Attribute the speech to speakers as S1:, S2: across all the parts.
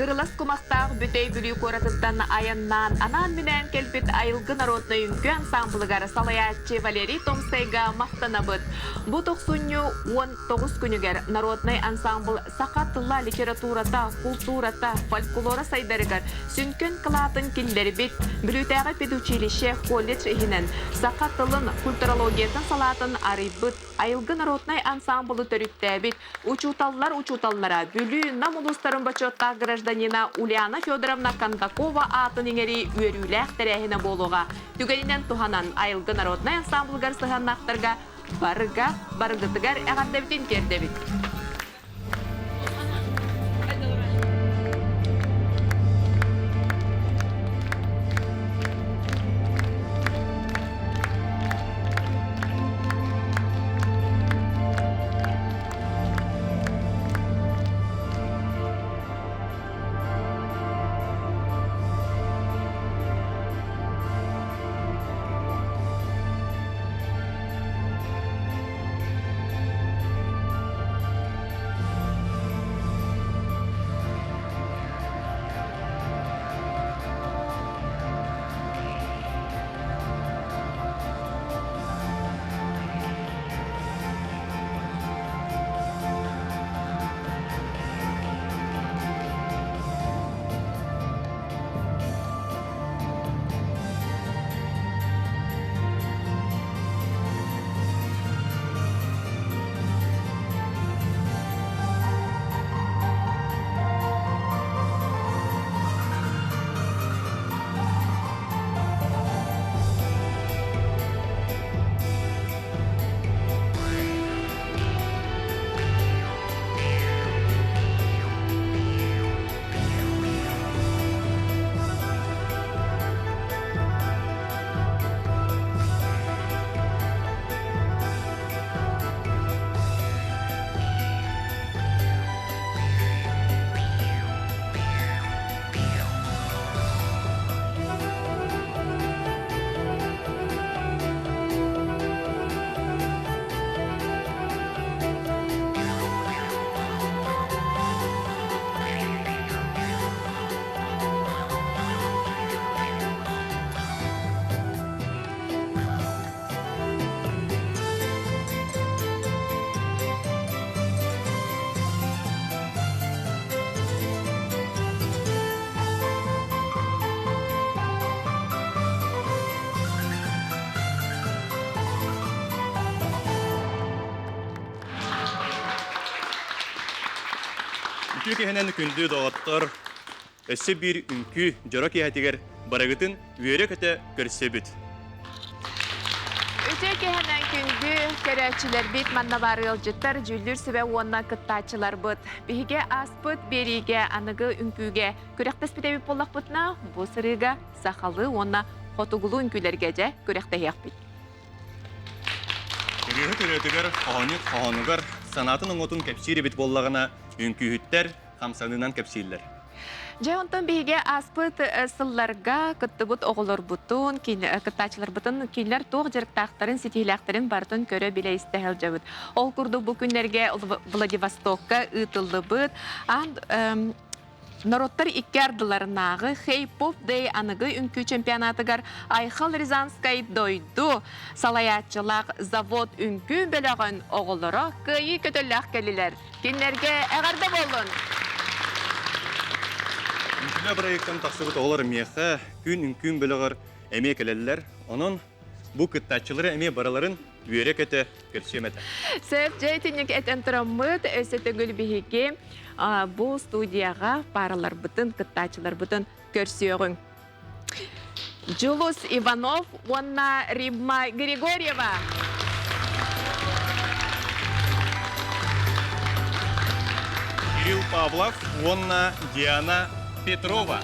S1: Кырылас кумахтаах Бүтэй Бүлүү куоратыттан айаннаан анаан-минээн кэлбит Айылгы народнай үҥкүү ансаамбылыгар салайааччы Валерий Томскайга махтанабыт. Бу тохсунньу 19 күнүгэр народнай ансаамбыл саха тыла, литературата, култуурата, фольклора сайдарыгар сүҥкэн кылаатын киллэрбит Бүлүүтээҕи педучилище колледж иһинэн саха тылын, культурологиятын салаатын арыйбыт Айылгы народнай ансаамбылы төрүттээбит Учууталлар учууталлара Бүлүү, Нам улуустарын бочуоттаах гражданина Ульяна Федоровна Кондакова аатын иҥэрии үөрүүлээх тэрээһинэ буолуоҕа. Түгэнинэн туһанан, Айылгы народнай ансаамбылыгар сыһыаннаахтарга барыга барыгытыгар эҕэрдэбитин тиэрдэбит.
S2: Үтүө киһинэн күндү доҕоттор, өссө биир үҥкүү дьоро киэһэтигэр барыгытын үөрэ-көтө көрсөбүт.
S1: Үтүө киэһэнэн күндү көрөөччүлэрбит, манна баар ыалдьыттар, дьүүллүүр сүбэ уонна кыттааччыларбыт. Биһиги ааспыт биэриигэ аныгы үҥкүүгэ күрэхтэспит эбит буоллахпытына, бу сырыыга сахалыы уонна хотугулуу үҥкүүлэргэ дьэ күрэхтэһиэхпит.
S2: Ырыаһыт ырыатыгар, хоһоонньут хоһоонугар санаатын оҥотун кэпсиир эбит буоллаҕына, үҥкүүһүттэр хамсаныынан кэпсииллэр.
S1: Дьэ, онтон биһиги ааспыт сылларга кыттыбыт оҕолорбутун, кыттааччыларбытын кинилэр туох дьарыктаахтарын, ситиһиилээхтэрин барытын көрө-билэ истэ сылдьабыт. Ол курдук бу күннэргэ Владивостокка ыытыллыбыт аан Норуоттар икки ардыларынааҕы Хей-поп Day аныгы үҥкүү чемпионатыгар Айхал Рязанскай дойду салайааччылаах завод үҥкүү бөлөҕүн оҕолоро кыайыы көтөллөөх кэллилэр. Кинилэргэ эҕэрдэ буоллун!
S2: Үҥкүүлэ бырайыактан тахсыбыт оҕолор миэхэ күн үҥкүүм бөлөҕөр эмиэ кэлэллэр. Онон бу кыттааччылары эмиэ барыларын үөрэ-көтө көрсүөм этэ.
S1: Сөп, дьэ итинник этэн тураммыт, өссө төгүл биһиги бу студияҕа паараларбытын, кыттааччыларбытын көрсүөҕүҥ. Дьулус Иванов уонна Римма Григорьева.
S2: Кирилл Павлов уонна Диана Петрова.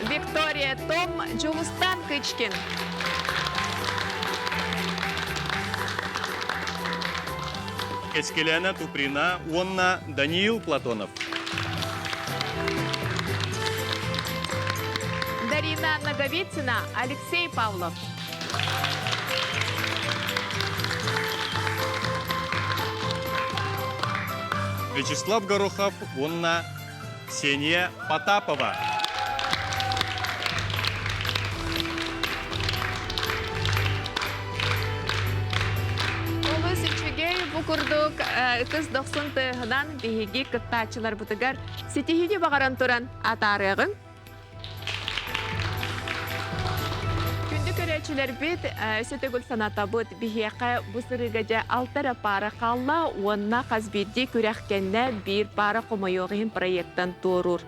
S1: Виктория Том, Дьулустан Кычкин.
S2: Кэскилээнэ Туприна уонна Даниил Платонов.
S1: Дарина Наговицына, Алексей Павлов.
S2: Вячеслав Горохов уонна Ксения Потапова.
S1: Олус үчүгэй бу курдук ытыс дохсун тыаһынан биһиги кыттааччыларбытыгар ситиһиини баҕаран туран атаарыаҕыҥ. Күндү көрөөччүлэрбит, өссө төгүл санатабыт, биһиэхэ бу сырыыга дьэ алта эрэ паара хаалла уонна хас биирдии күрэх кэннэ биир паара хомойуох иһин проектан туоруур.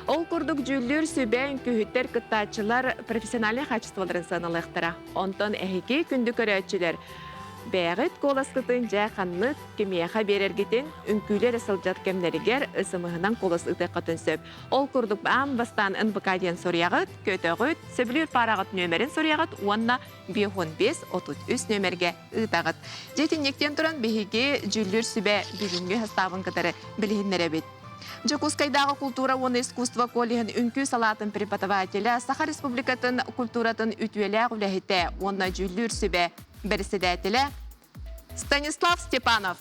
S1: Ол курдук дьүүллүүр сүбэ үҥкүүһүттэр кыттааччылар профессиональнай хаачыстыбаларын сыаналыахтара. Онтон эһиги күндү көрөөччүлэр бэйэҕит куоласкытын дьэ ханнык кимиэхэ биэрэргитин үҥкүүлүү эрэ сылдьар кэмнэригэр СМС-ынан куолас ыытыаххытын сөп. Ол курдук аан бастаан НБК диэн суруйаҕыт, көтөҕүт, сөбүлүүр паараҕыт нүөмэрин суруйаҕыт уонна 55 33 нүөмэргэ ыытаҕыт. Дьэ итинниктэн туран биһиги дьүүллүүр сүбэ бүгүҥҥү састаабын кытары билиһиннэрэбит. Дьокуускайдааҕы култуура уонна искусство коллеһын үҥкүү салаатын преподавателэ, Саха Республикатын культуратын үтүөлээх үлэһитэ уонна дьүүллүүр сүбэ бэрэссэдээтэлэ Станислав Степанов.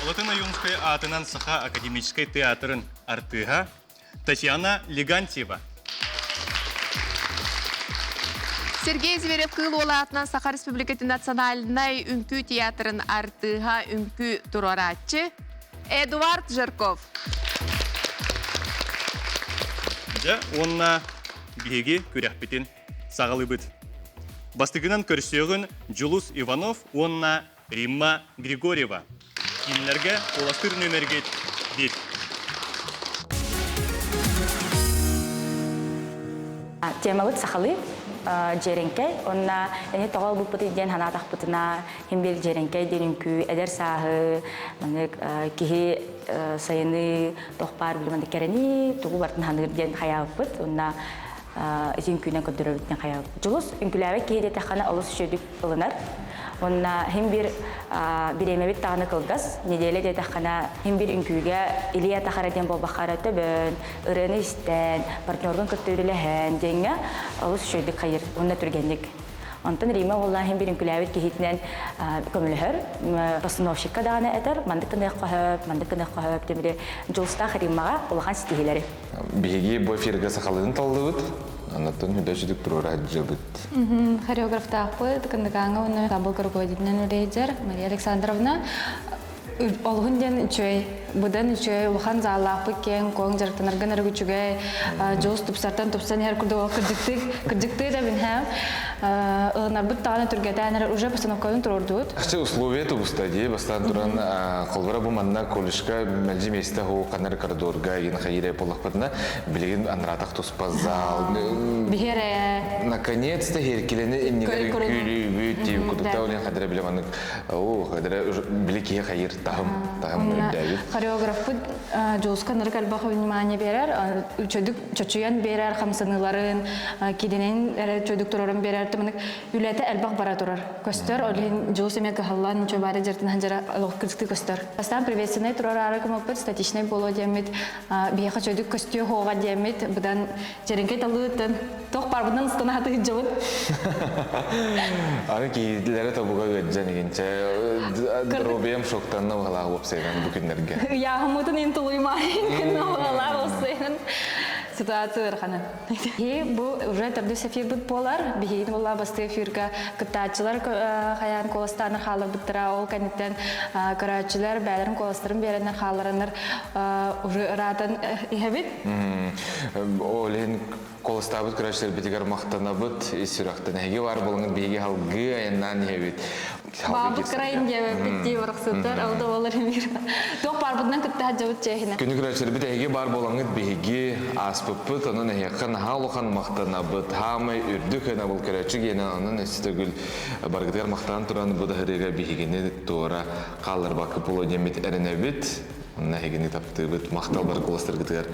S2: Болотун Ойуунскай аатынан Саха академическай театрын артыыһа Татьяна Легантьева.
S1: Сергей Зверев Кыыл Уола аатынан Саха Республикатын национальнай үҥкүү театрын артыыһа үҥкүү туруорааччы Эдуард Жирков.
S2: Дьэ, уонна биһиги күрэхпитин саҕалыыбыт. Бастакынан көрсүөҕүн Дьулус Иванов уонна Римма Григорьева. Кинилэргэ куоластыыр нүөмэргит биир.
S3: Темабыт сахалыы дьиэрэҥкэй уонна эни тоҕо ылбыппытый диэн санаатахпытына хин биир дьиэрэҥкэй диэн үҥкүү эдэр сааһы маннык киһи сайыны туох баар били маннык кэрэни тугу барытын саныыр диэн хайаабыппыт уонна ити үҥкүүнэн көрдөрөбүт диэн хайаабыт. Дьулус үҥкүүлээбэт киһи диэтэххинэ олус үчүгэйдик ылынар. Уонна хин биир бириэмэбит даҕаны кылгас, неделя диэтэххинэ хин биир үҥкүүгэ илии атах эрэ диэн буолбахха эрэ төбөн, ырыаны истэн, партнергун кытта үлэлэһэн диэҥҥэ олус үчүгэйдик хайыр уонна түргэнник. Онтон Рима уоллаан хин биир үҥкүүлээбит киһитинэн көмөлөһөр, постановщикка даҕаны этэр, маннык гыныахха сөп, маннык гыныахха сөп диэн били Дьулустаах Риммаҕа улахан ситиһиилэри.
S4: Биһиги бу эфиргэ сахалыын таллыбыт. Оннуттан хүдэ туруора сылдьабыт.
S5: Хореографтаахпыт Кындыкааҥҥа уонна ансамбль руководителинэн үлэлиир Мария Александровна. Олуһун диэн үчүгэй, быдан үчүгэй, улахан зааллаахпыт киэҥ, куоҥ дьарыктанаргын эрэ үчүгэй, дьулус тупсартан тупсан иһэр курдук кырдьыктыы, кырдьыктыы да бинһээм. Ылынарбыт даҕаны түргэтээн эрэр уже постановкатын туруордубут.
S4: Чахчы условия тубуста дии бастаан туран холбора бу манна колледжка мэлдьи миэстэ хуу канар коридорга игин хайыра буоллахпытына билигин анраатах туспа зал
S5: Биһиэрэ
S4: наконец-то херкилени иннигэр үҥкүүлүүбүт диир кудукта олен хадара биле маннык оо хадара били киһи хайыр таһым таһым үрдээбит
S5: хореографпыт Дьулуска нырык элбэх внимание биэрэр үчөдүк чочуйан биэрэр хамсаныыларын кидинин эрэ чөдүк турарын биэрэр тымынык үлэтэ элбэх бара турар көстөр ол иһин Дьулус эмиэ кыһаллан ничего баары дьартын ханжара олох кырдьыктыы көстөр бастаан приветственный турар кымыппыт статичный буолуо диэммит биһиэхэ чөдүк көстүө хуоҕа диэммит быдан дьэриҥкэй талыытын туох барбытынан ыстана хатыһыдьабыт
S4: Аны киһилэрэ тобуга ыаддьан игинчэ дробиям шоктанна баһылаах уопсайынан бу күннэргэ.
S5: Ыйааһыммытын ин тулуймаайын күннэ баһылаах уопсайынан ситуация ыарахана. Биһи бу уже төрдүс эфирбит буолар. Биһигин буолла бастыы эфирга кыттааччылар хайаан куоластаанар хааларбыттара. Ол кэнниттэн көрөөччүлэр бэйэлэрин куоластарын биэрэннэр хаалараннар уже ыраатан иһэбит.
S4: Ол иһин Куоластаабыт көрөөччүлэрбитигэр махтанабыт, ис сүрэхтэн эһиги баар буолаҥҥыт биһиги салгыы айаннаан иһэбит.
S5: Баабыт кырайын диэбэппит дии барахсыттар, ол да буолар эмиир. Туох баарбытынан кытта сылдьабыт чиэһинэ.
S4: Күнү көрөөччүлэрбит эһиги баар буолаҥҥыт биһиги ааспыппыт, онон эһиэхэ наһаа улахан махтанабыт. Хаамай үрдүк ынабыл көрөөччү гиэнэ, онон өссө төгүл барыгытыгар махтанан туран бу да сырыыга биһигини туора хаалларбакка буолуо диэммит эрэнэбит. Онно эһигини таптыыбыт, махтал бар куоластаргытыгар.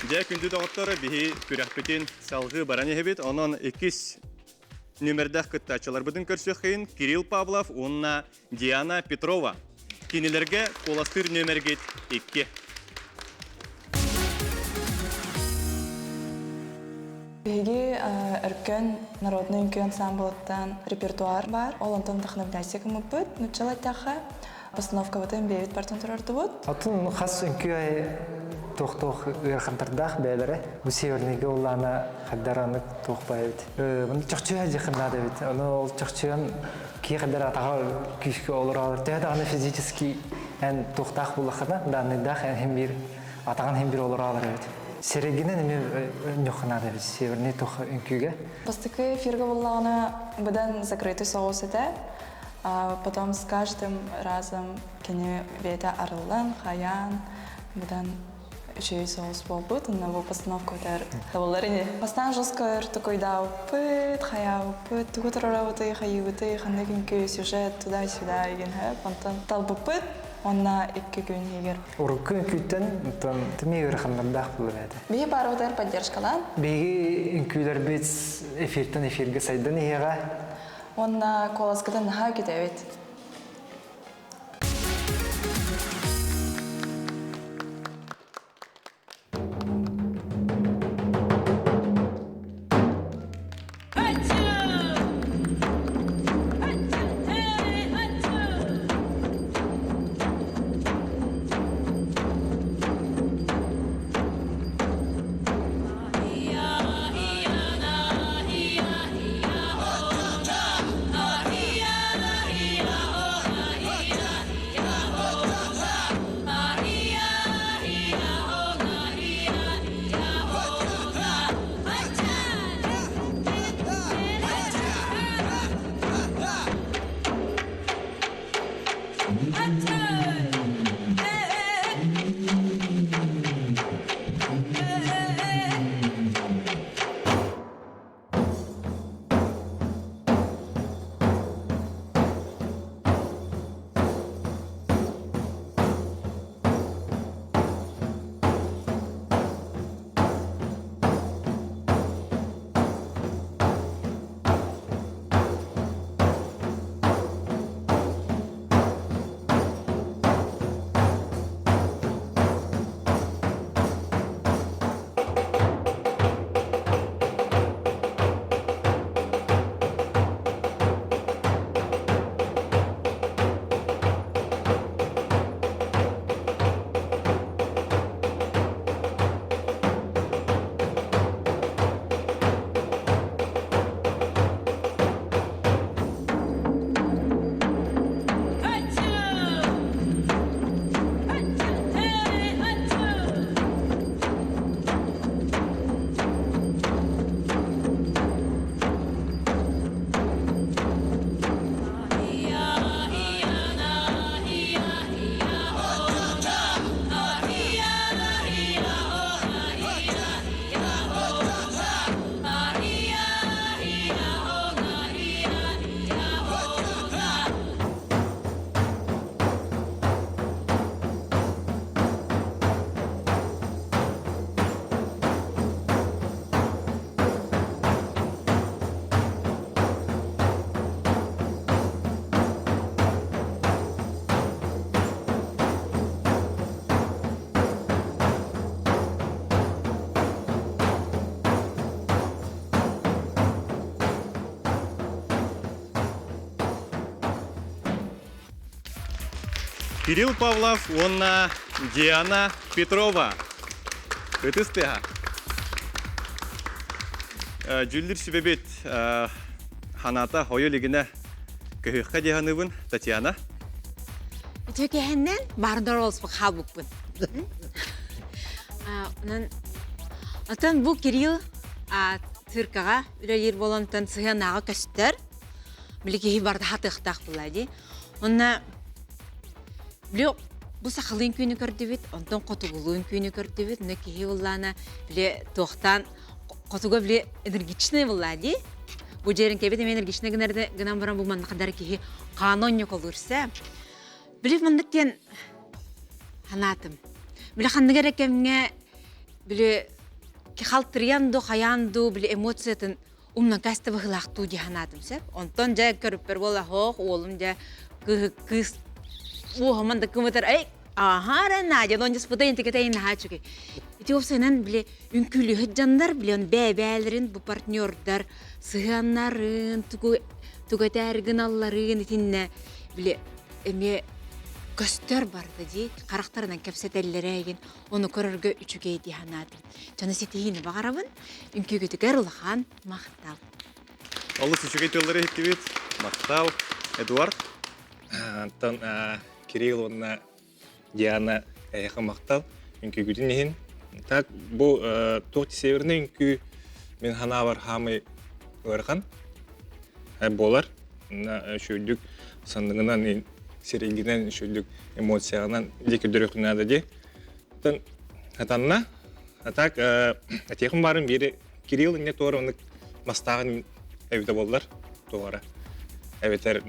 S2: Дьэ, күндү доҕоттор, биһи күрэхпитин салгыы баран иһэбит. Онон иккис нүмердээх кыттааччыларбытын көрсүөххэйин Кирилл Павлов уонна Диана Петрова. Кинилэргэ куоластыыр нүөмэргит 2.
S6: Биһиги Өркөн народный үҥкүү ансаамбылыттан репертуар баар. Ол онтон вдохновляйся гыммыппыт нуччалыы эттэххэ. Постановкабытын бэйэбит бартан турардыбыт.
S7: Атын хас үҥкүү айы туох-туох ыарахаттардаах бэйэлэрэ. Бу северныйга улаана хайдар туох баайбыт. Чохчуйа дьиэхин наада эбит. Ону ол чохчуйан киһи хайдар атаҕа күүскэ олорор. Төһө даҕаны физически эн туохтаах буллаххына, данныйдаах эн хин биир атаҕын хин биир олорор эбит. Серегинен эмиэ ньоххо наада эбит северный туох үҥкүүгэ.
S6: Бастакы эфиргэ буллаҕына быдан закрытый соҕус этэ. А потом с каждым разом кини бэйэтэ арыллан, хайаан, быдан үчүгэй соҕус буолбут. Онно бу постановка өтөр табыллар ини. Бастаан жестко өр токуйдаабыппыт, хайаабыппыт, тугу турарабытый, хайыыбытый, ханнык үҥкүү, сюжет, туда-сюда игин хөп. Онтон талбыппыт, уонна икки күн иһигэр.
S7: Урукку үҥкүүттэн онтон тымыы ыараханнардаах буолар этэ.
S6: Биһи баарыбытыгар поддержкалаан.
S7: Биһиги үҥкүүлэрбит эфиртэн эфиргэ сайдан иһиэҕэ.
S6: Уонна куоласкытын наһаа күүтэбит.
S2: Кирилл Павлов уонна Диана Петрова. Ытыс тыаһа. Дьүүллүүр сүбэбит ханаата хойу илигинэ көһүөххэ диэханыбын Татьяна.
S8: Үтүөкэһэннэн баардар олоспу хаалбыппын. Онон Отон бу Кирилл циркаҕа үлэлиир буолантан сыһыанааҕа көстөр. Били киһи барда хатыахтаах буолла дии. Онно били бу сахалыын күнү көрдүбүт, онтон хотугулуун күнү көрдүбүт. Онно киһи буллаана били туохтаан хотуга били энергичный булла дии. Бу дьиэрин кэбит эмиэ энергичный гынар гынан баран бу манна хадар киһи хаана онньоколуурса. Били маннык диэн ханаатым. Били ханнык эрэ кэмҥэ били Халтырыйан ду, хайаан ду, били эмоциятын умнан кээстэ быһыылаахтуу дии санаатым сөп. Онтон дьэ көрүппэр буола хоох уолум дьэ кыыс уоһуман да кымытар эй ааһаа эрэ Надя он диспута интикэтэ наһаа үчүгэй. Ити уопсайынан били үҥкүүлүһүт дьоннор били он бэйбээлэрин бу партнердар сыһыаннарын тугу тугэтээр гыналларын итиннэ били эмиэ көстөр барда дии харахтарынан кэпсэтэллэрэ игин ону көрөргө үчүгэй дии санаатым. Дьону ситиһиини баҕарабын. Үҥкүүгүтүгэр улахан махтал.
S2: Олус үчүгэй тыллары иһиттибит. Махтал. Эдуард.
S9: Антон Кирилл уонна Диана эһиэхэ махтал. Үҥкүүгүтүн иһин. Так бу туох северный үҥкүү мин ханаабар хаамай ыарахан буолар. Үчүгдүк санныгынан сирэйгинэн үчүгдүк эмоцияҕынан диэки көрдөрүөххүн наада дии. Оттон атанна А так, этиэхим баарын биири Кирилл инне туора оннук мастааҕын эбитэ буоллар туора. Эбэтэр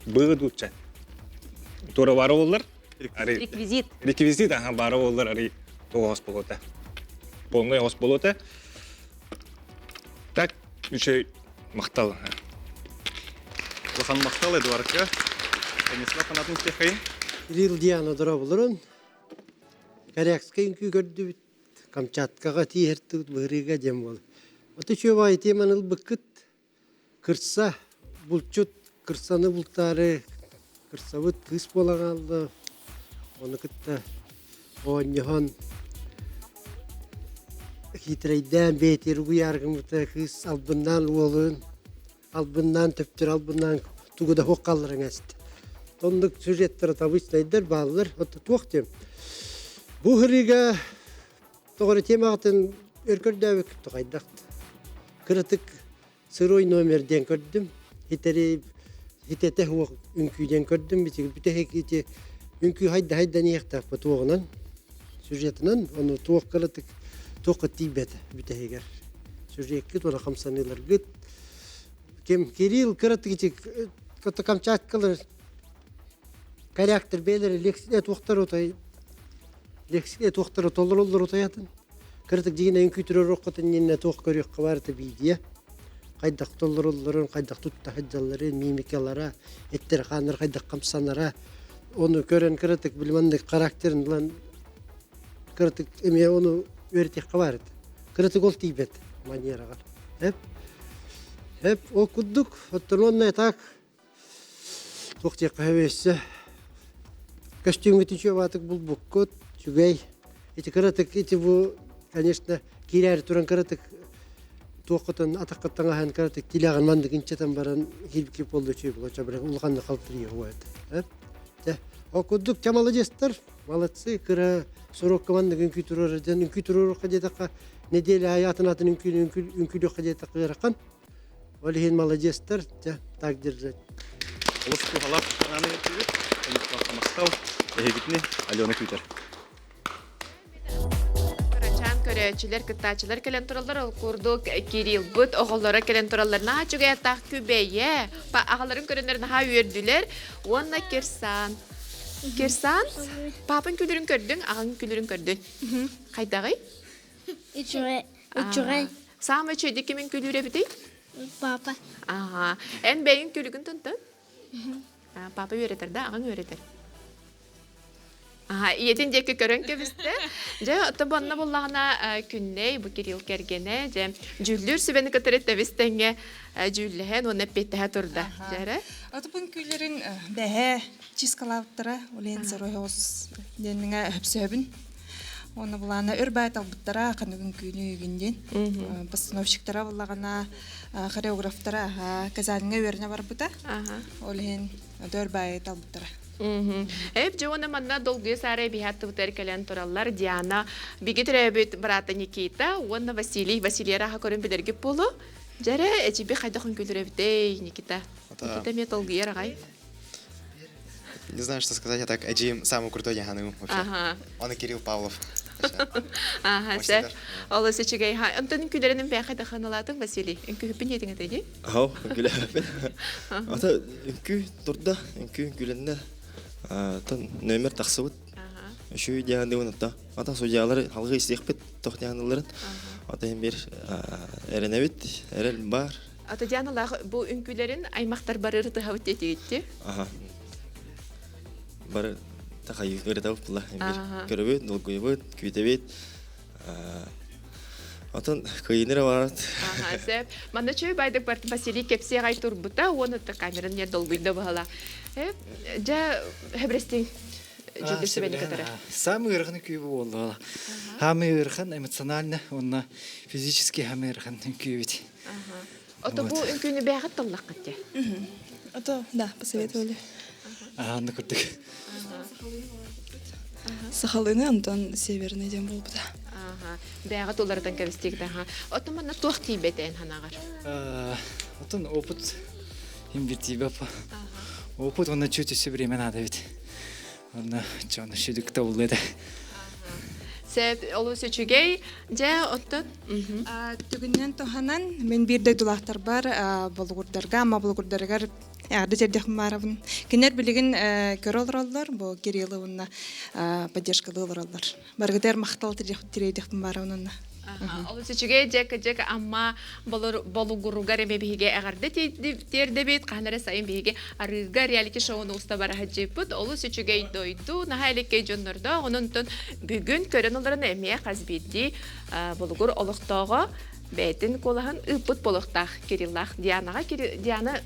S9: быы дуучча. Туора баара буоллар.
S8: Реквизит.
S9: Реквизит, аха, баара буоллар, ари туох болуота. Полный хос болуота. Так, үчүгэй махтал.
S2: Улахан махтал Эдуардка. Станислав Анатольевич Стехаин.
S10: Кирилл Диана дорооболорун. Корякскай үҥкүү көрдүбүт, Камчаткаҕа тииһэртибит быһырыыга диэн буолла. Ото үчүгэй теманы ылбыккыт кырса, булчут кырсаны бултаары кырсабыт кыыс буолан хаалла. Ону кытта оонньоһон хиитирэйдээн бэйэтигэр угуйааргыммыта кыыс албыннаан уолун албыннаан төптөрү албыннаан тугу да суох хаалларан эстэ. Оннук сюжеттара табыйсайдар бааллар. Отто туох диэм. Бу хырыыга тоҕо эрэ темаҕытын өр көрдөөбүккүт тоҕайдах. Кыратык сырой номер диэн көрдүм. Хитэри хитэтэ суох үҥкүү диэн көрдүм. Бүтэһик ити үҥкүү хайда хайдан иһиэхтээх туоҕунан сюжетынан ону туох кыратык туохха тиийбэтэ бүтэһигэр. Сюжеккит уонна хамсаныыларгыт Ким Кирилл кыратык кытта Камчаткалар корректор бээлери лексине туохтар отой лексине туохтары толороллор отоятын кыратык дьигинэ үҥкүүтүрөр оккотун нинне туох көрүөххэ баарыта биидиэ хайдах толороллорун хайдах тутта сылдьалларын мимикалара эттэр хааннар хайдах хамсанара ону көрөн кыратык билиманнык характерын ылан кыратык эмиэ ону үөрэтиэххэ баар этэ кыратык ол тиийбэт манераҕар Эп, эп ол курдук, оттон уонна так туох диэххэ өссө көстүүммүтүн үчүгэй булбуккут, үчүгэй. Ити кыратык ити бу, конечно, киирээри туран кыратык туоххутун атаххыттан аһан кыратык тилэҕин маннык инчэтэн баран киирбиккит буолла үчүгэй буолла чабыры улаханнык халтырыйа эт. Дьэ, ол курдук чэ маладьыастар, молодцы, кыра сорокка маннык үҥкүү туруорар диэн үҥкүү туруоруохха диэтэххэ нэдиэлэ аайы атын-атын үҥкүүлүөххэ диэтэххэ ыарахан. Ол иһин маладьыастар, дьэ, так держать.
S2: Олус туһалаах санааны эттибит. Махтал. Эһигитини Алена күүтэр.
S1: Кырачаан көрөөччүлэр, кыттааччылар кэлэн тураллар. Ол курдук Кириллбыт оҕолоро кэлэн тураллар. Наһаа үчүгэй аттаах күбэйэ. Аҕаларын көрөннөр наһаа үөрдүлэр. Уонна Кирсан. Кирсан, папаҥ күлүрүн көрдүҥ, аҕаҥ күлүрүн көрдүн. Хайдаҕый?
S11: Үчүгэй. Үчүгэй.
S1: Саамай үчүгэйдик кимин күлүүр эбитий?
S11: Папа.
S1: Ага. Эн бэйэҥ күлүгүн тунтун? Папа үөрэтэр да, аҕаҥ үөрэтэр. Аха, ийэтин диэки көрөн кэбистэ. Дьэ, оттон бу буллаҕына Күннэй, бу Кирилл кэргэнэ, дьэ, дьүүллүүр сүбэни кытары тэбис тэҥҥэ дьүүллэһэн уонна эппиэттэһэ турда. Дьэ эрэ.
S6: Отупун күйлэрин бэһэ чискалаабыттара, Улен Саройоҕус диэниҥэ өпсөбүн. Уонна булаана өр баай талбыттара ханныгын күнү үгүн диэн. Постановщиктара буллаҕына хореографтара Казаньҥа үөрэнэ барбыта. Ол иһин өр баай талбыттара.
S1: Эп дьэ уонна манна долгуйа саара эбиһэ аттыбытыгар кэлэн тураллар Диана биги төрөөбүт быраата Никита уонна Василий Василий араха көрөн билэргит буолу. Дьэрэ эчиби хайдах үҥкүүлүрэбитэй Никита. Никита эмиэ долгуйар аҕай.
S12: Не знаю, что сказать, я так Эджим самый крутой Яханым вообще. Ага. Он и Кирилл Павлов.
S1: Ага, сэ. Олус үчүгэй. Онтон үҥкүүлэрин бэйэхэ даханалаатыҥ Василий. Үҥкүүһүппүн диэтиҥ этэ дии?
S12: Ау, үҥкүүлээбиппин. Ата үҥкүү турда, үҥкүү үҥкүүлэннэ. Тон нөмер тахсыбыт.
S13: Үчүгэй диэхандыбын отто. Ата судьялар халгы истиэхпит тох диэхандыларын. Ата иһин бир эрэнэбит, эрэл бар.
S1: Ата Дианалаах бу үҥкүүлэрин аймахтар бары ырытыһабыт диэтигитти.
S13: Аха. Бары тахайы ырытабыт була. Бир көрөбүт, долгуйабыт, күүтэбит. Отон кыйыныр барат.
S1: Аха, сөп. Манна чөй байдык бар Василий кепсиэҕай турбута, уонна камеран не долгуйда баһала. Э, дьэ, хэбрестин дьүлдүр сүбэни кытары.
S7: Самый ыарахан күйбү буолла. Самый ыарахан эмоционально уонна физически самый ыарахан үҥкүүбүт.
S1: Ото бу үҥкүүнү бэйэҕит таллаххыт дии?
S6: Ото, да, посоветовали.
S7: Аны курдук.
S6: Сахалыны Антон Северный диэн буолбута.
S1: Бэйэҕит уларытан кэбистигит аха. Оттон манна туох тиийбэтэ эн ханаҕар?
S7: Оттон опыт им бир тиийбэп. Опыт уонна чуть өссө время надо ведь. Онно чону шүдүк табылла этэ.
S1: Сөп, олус үчүгэй. Дьэ, оттон
S14: Түгүннэн туһанан мин биир дойдулаахтарбар болугурдарга, Амма болугурдарыгар эҕэрдэ тиэрдиэхпин баарабын. Кинилэр билигин көрө олороллор, бу Кириллы уонна поддержкалыы олороллор. Барыгытыгар махтал тириэрдиэхпин баарабын онно.
S1: Олус үчүгэй дьэк дьэк Амма болугуругар эме биһиги эҕэрдэ тиэрдэбит хаһан эрэ сайын биһиги арыыга реалити шоуну уста бараһыдьыппыт олус үчүгэй дойду наһаа элеккэй дьоннордоох онон бүгүн көрөн олорон эмиэ хас биирдии болугур олохтооҕо бэйэтин куолаһын ыыппыт буолуохтаах Кириллаах Дианаҕа Диана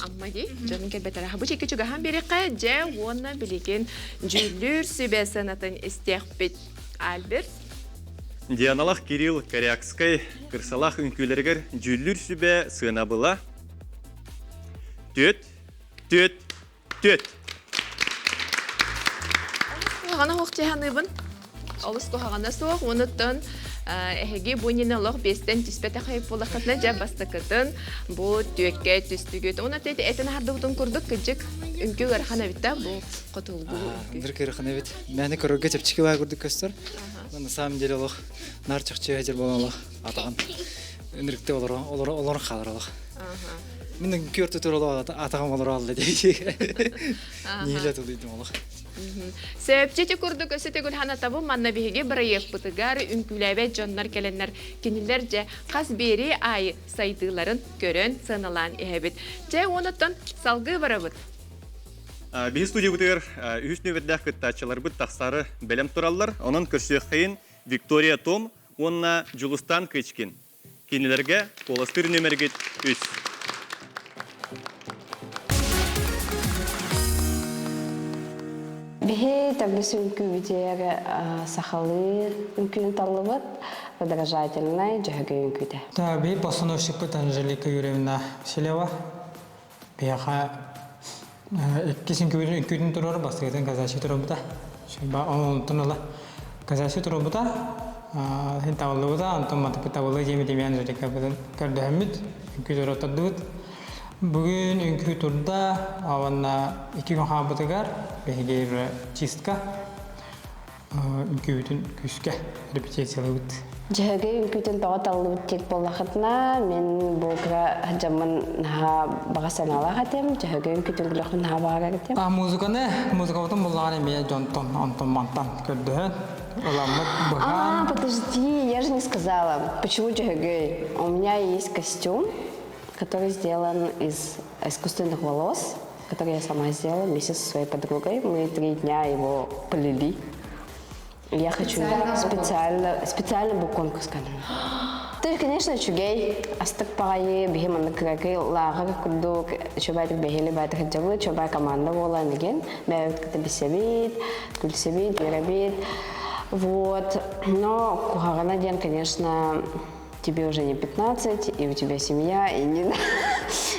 S1: Амма дии дьонун кэлбэтэрэ бу чэки чугаһан биэриэххэ дьэ уонна билигин дьүүллүүр сүбэ сыанатын истиэхпит Альберт
S2: Дианалах Кирилл Корякскай кырсалаах үҥкүүлэригэр дьүүллүүр сүбэ сыанабыла түөт, түөт, түөт.
S1: Куһаҕана суох дьаһаныыбын. Олус куһаҕана суох. Онуттан эһиги бу иннинэ олох биэстэн түспэтэх буоллаххытына дьэ бастакытын бу түөккэ түстүгүт. Уонна этин аһардыбытын курдук кыдьык үҥкүү ыарахан эбит да бу хотулгу үҥкүү.
S7: Ындыр ыарахан эбит. Мээнэ көрөргө чэпчэки баа курдук көстөр. Но на самом деле олох нар чахчы хадьар буолан олох атаҕын ынырыкты олоро олоро олорон хаалар олох. Мин үҥкүү ортотугар олох атаҕым олоро алла дии. Ниилэ тулуйдум олох.
S1: Сөпчү курдук өссө төгүл ханатабын манна биһиги бырайыакпытыгар үҥкүүлээбэт дьоннор кэлэннэр кинилэр дьэ хас биэрии аайы сайдыыларын көрөн сыаналаан иһэбит. Дьэ уонуттан салгыы барабыт.
S2: Биһи студиябытыгар үһүс нүөмэрдээх кыттааччыларбыт тахсаары бэлэм тураллар. Онон көрсүөххэйин Виктория Том уонна Дьулустаан Кычкин. Кинилэргэ куоластыыр нүөмэргит үс.
S15: Биһи төрдүс үҥкүүбүтүгэр сахалыы үҥкүүнү таллыбыт, подражательнай дьөһөгөй үҥкүүтэ.
S16: Биһи постановщикпыт Анжелика Юрьевна Васильева биһиэхэ иккис үҥкүүтүн үҥкүүтүн туруору бастакытын казачий туруорбута. Онтон ыла казачий туруорбута, син табыллыбыта, онтон матыппыт табыллыы диэмит эмиэ Анжеликабытын көрдөһөммүт, үҥкүү туруортардыбыт. Бүгүн үҥкүү турда, уонна икки күн хаалбытыгар биһиги чистка үҥкүүбүтүн күүскэ репетициялыыбыт.
S15: Дьөһөгөй үҥкүүтүн тоҕо таллыбыт диэк буоллахытына, мин бу кыра дьаммын наһаа баҕа санаалаах этим. Дьөһөгөй үҥкүүтүн күлүөхпүн наһаа баҕарар этим.
S16: А музыканы, музыкабытын буллаҕын эмиэ дьонтон, онтон мантан көрдөһөн, ыламмыт быһаан.
S15: А, подожди, я же не сказала. Почему дьөһөгөй? У меня есть костюм, который сделан из искусственных волос, который я сама сделала вместе со своей подругой. Мы 3 дня его плели. Я хочу специально, специально бу конкурска. Ты, конечно, үчүгэй, астык баҕайы, биһи маннык кыракый лааҕыр курдук, чөбайтык бэһиэли байтык дьабы, чөбай команда буолан деген, бэйэбит кытта билсэбит, күлсэбит, үөрэбит. Вот. Но куһаҕана диэн, конечно, тебе уже не 15, и у тебя семья, и не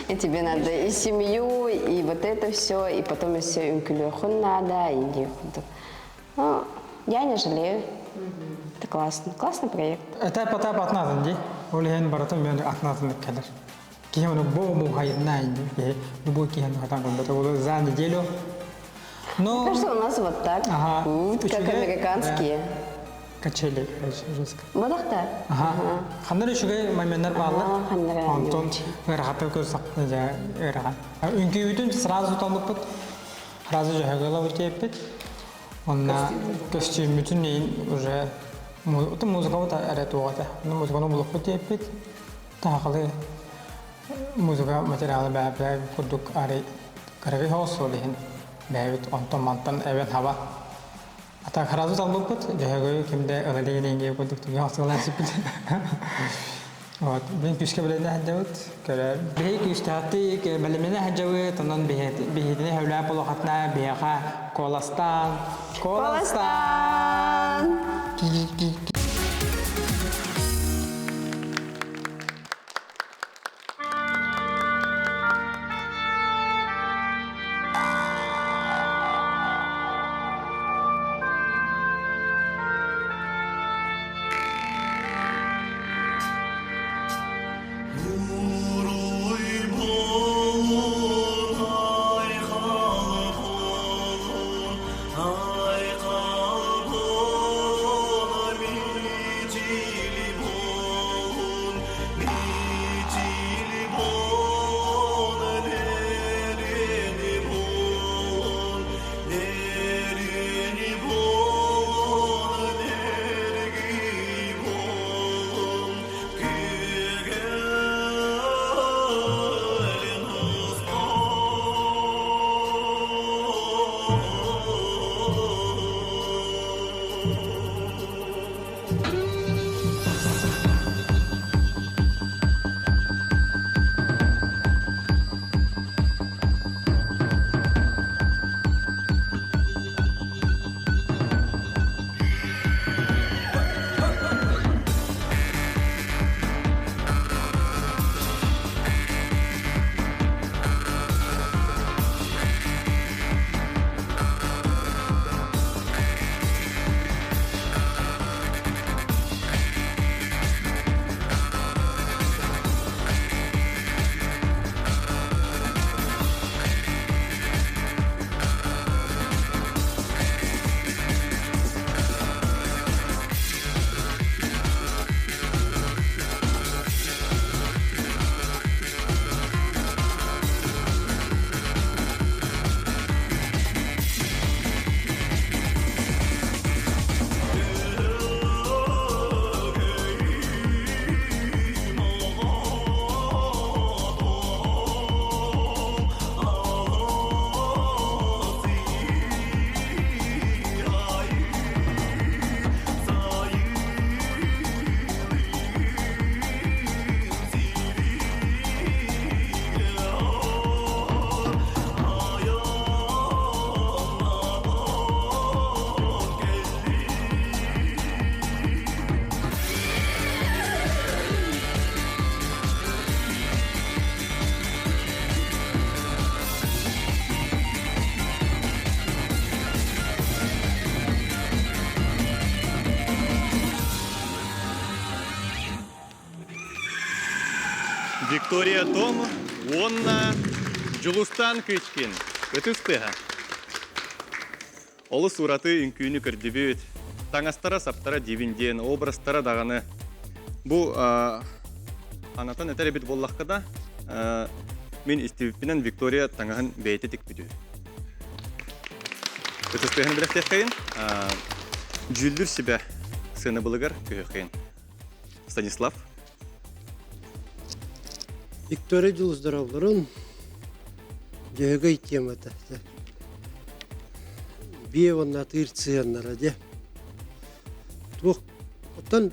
S15: и тебе надо и семью, и вот это все, и потом еще үҥкүүлүөххүн надо, и ну, я не жалею. Это классно. Классный проект.
S16: Этап этап атнатын ди. Ол иһин барытын мен атнатын кэлэр. Киһи оны бу бу хайына инди. Любой киһи хатан көрбөтө ол за неделю.
S15: Но Мне кажется, у нас вот так.
S16: Ага.
S15: Как американские.
S16: Качели, короче, жестко.
S15: Бодохта.
S16: Ага. Ханнар үчүгэй моменттар бааллар. Онтон ыарахата көрсөк ыарахан. Үҥкүүбүтүн сразу талбыппыт. Сразу дьөһөгөй лабыт диэппит. Онна көстүүммүтүн иин уже музыкабыт эрэ туох этэ. Музыканы булукпут диэппит. Таахалы музыка материала бэйэ курдук арай кыракый соҕус суол иһин бэйэбит онтон мантан эбэн хаба. А так сразу талбыппыт, дьөһөгөйү кимдэ ыла дигин курдук түгэн охсуолаан сиппит. Вот, бин күүскэ бэлэмнэ сылдьабыт. Көрө, биһи күүстээхтик бэлэмнэнэ сылдьабыт, онон биһитини сөбүлээн болохатына биһиэхэ куоластаан, куоластаан!
S2: Виктория Том уонна Дьулустаан Кычкин ытыс тыаһа. Олус ураты үҥкүүнү көрдүбүт. Таҥастара-саптара дивин диэн образтара даҕаны. Бу анатан этэр эбит буоллахха да, мин истибиппинэн Виктория таҥаһын бэйэтэ тикпит үһү. Ытыс тыаһын бэлэхтиэххэйин. Дьүүллүүр сүбэ сыанабылыгар көһүөххэйин. Станислав.
S10: Виктория Дьулус здоровларын Дьөһөгөй темата. Биэ уонна атыыр сыһыаннара дьэ. Туох оттон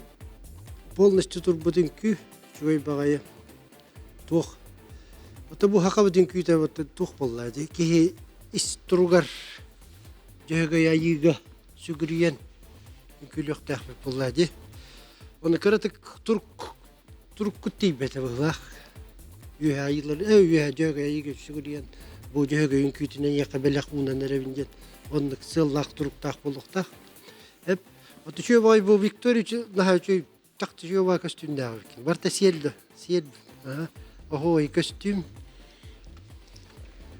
S10: полностью турбут үҥкүү үчүгэй баҕайы туох ото бу хахабыт үҥкүүтэ туох буолла дии киһи ис туругар дьөһөгөй айыыга сүгүрүйэн үҥкүүлүөхтээхпит буолла дии. Оны кыратык турк туруккут тиийбэтэ быһыылаах. Үөһэ айыылар үөһэ дьөһөгөй айыыга сүгүрүйэн бу дьөһөгөй үҥкүүтүнэн эйиэхэ бэлэх уунан эрэбин диэн оннук сыаллаах туруктаах буолуохтаах. Эп вот үчүгэй баҕайы бу Виктория наһаа үчүгэй чахчы үчүгэй баҕайы көстүүмнээх эбиккин. Барыта сиэл да сиэл оһуой көстүүм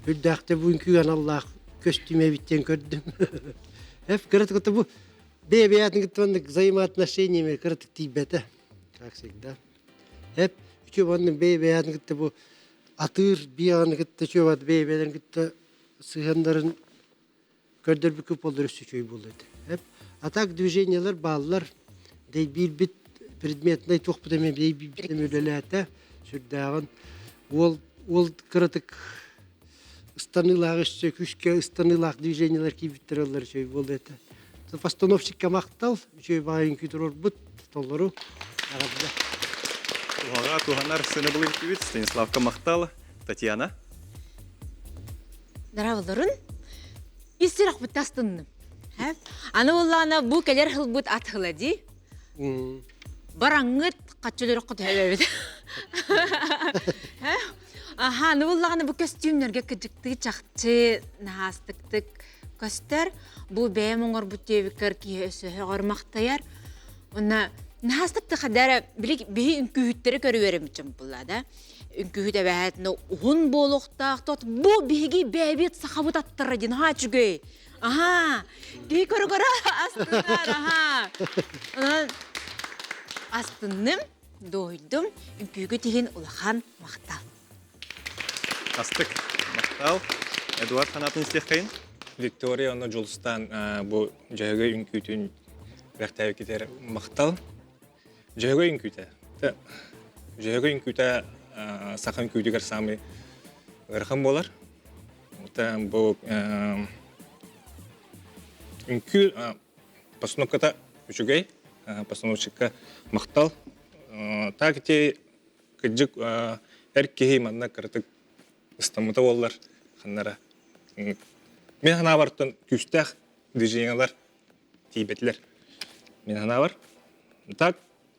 S10: үрдээхтэ бу үҥкүү аналлаах көстүүм эбит диэн көрдүм. Эп кыратык бу бэйэ-бэйэтин кытта оннук взаимоотношениями кыратык тиийбэтэ как всегда. Эп үчүгэй оннук бэйэ-бэйэтин кытта бу атыыр биэҕин кытта үчүгэй бэйэ-бэйэлэрин кытта сыһыаннарын. Көрдөрбүккүт буоллар өссө үчүгэй буолуо этэ. А так движениелар бааллар. Дэйбиирбит предметнай туохпут эмэ дэйбиирбит эмэ үлэлээтэ. Сүрдээҕин уол уол кыратык ыстаныылаах өссө күүскэ ыстаныылаах движениелар киирбиттэр оллар үчүгэй буолуо этэ. Постановщикка махтал, үчүгэй баҕайы үҥкүү туруорбут, толору эҕэрдэ.
S2: Туһаҕа туһанар сыанабыл үҥкүүбүт Станиславка махтал. Татьяна.
S8: Дарабыларын ис сүрэхпит астынным. Аны буоллаҕына бу кэлэр сылбыт ат сыла дии. Бараҥҥыт хаччылырыкка төһөбөбүт. Аха, аны буоллаҕына бу көстүүмнэргэ кыдьыктыы чахчы наһаастыктык көстөр. Бу бэйэм оҥорбут диэбиккэр киһи өсөһөҕөр махтайар. Онно наһаастык да хадара били биһи үҥкүүһүттэри көрүөрэммит дьон буолла да. Үҥкүүһүт эбэһээт уһун буолуохтаах тот бу биһиги бэйэбит сахабыт аттара диэн аһаа үчүгэй. Аһаа, киһи көрө-көрө астынар, аһаа. Онон астынным, дуоһуйдум, үҥкүүгүт иһин улахан махтал.
S2: Астык, махтал. Эдуард санаатын истиэххэйин.
S9: Виктория онно Дьулустаан бу Дьөһөгөй үҥкүүтүн бэртээбиккитигэр махтал. Дьөһөгөй үҥкүүтэ. Дьөһөгөй үҥкүүтэ саха үҥкүүтүгэр саамай ыарахан буолар. Бу үҥкүү постановката үчүгэй, постановщикка махтал. Так ити кырдьык эр киһи манна кыратык ыстаммыта буоллар ханнара. Мин санаабартан күүстээх движениелар тиийбэтилэр. Мин санаабар так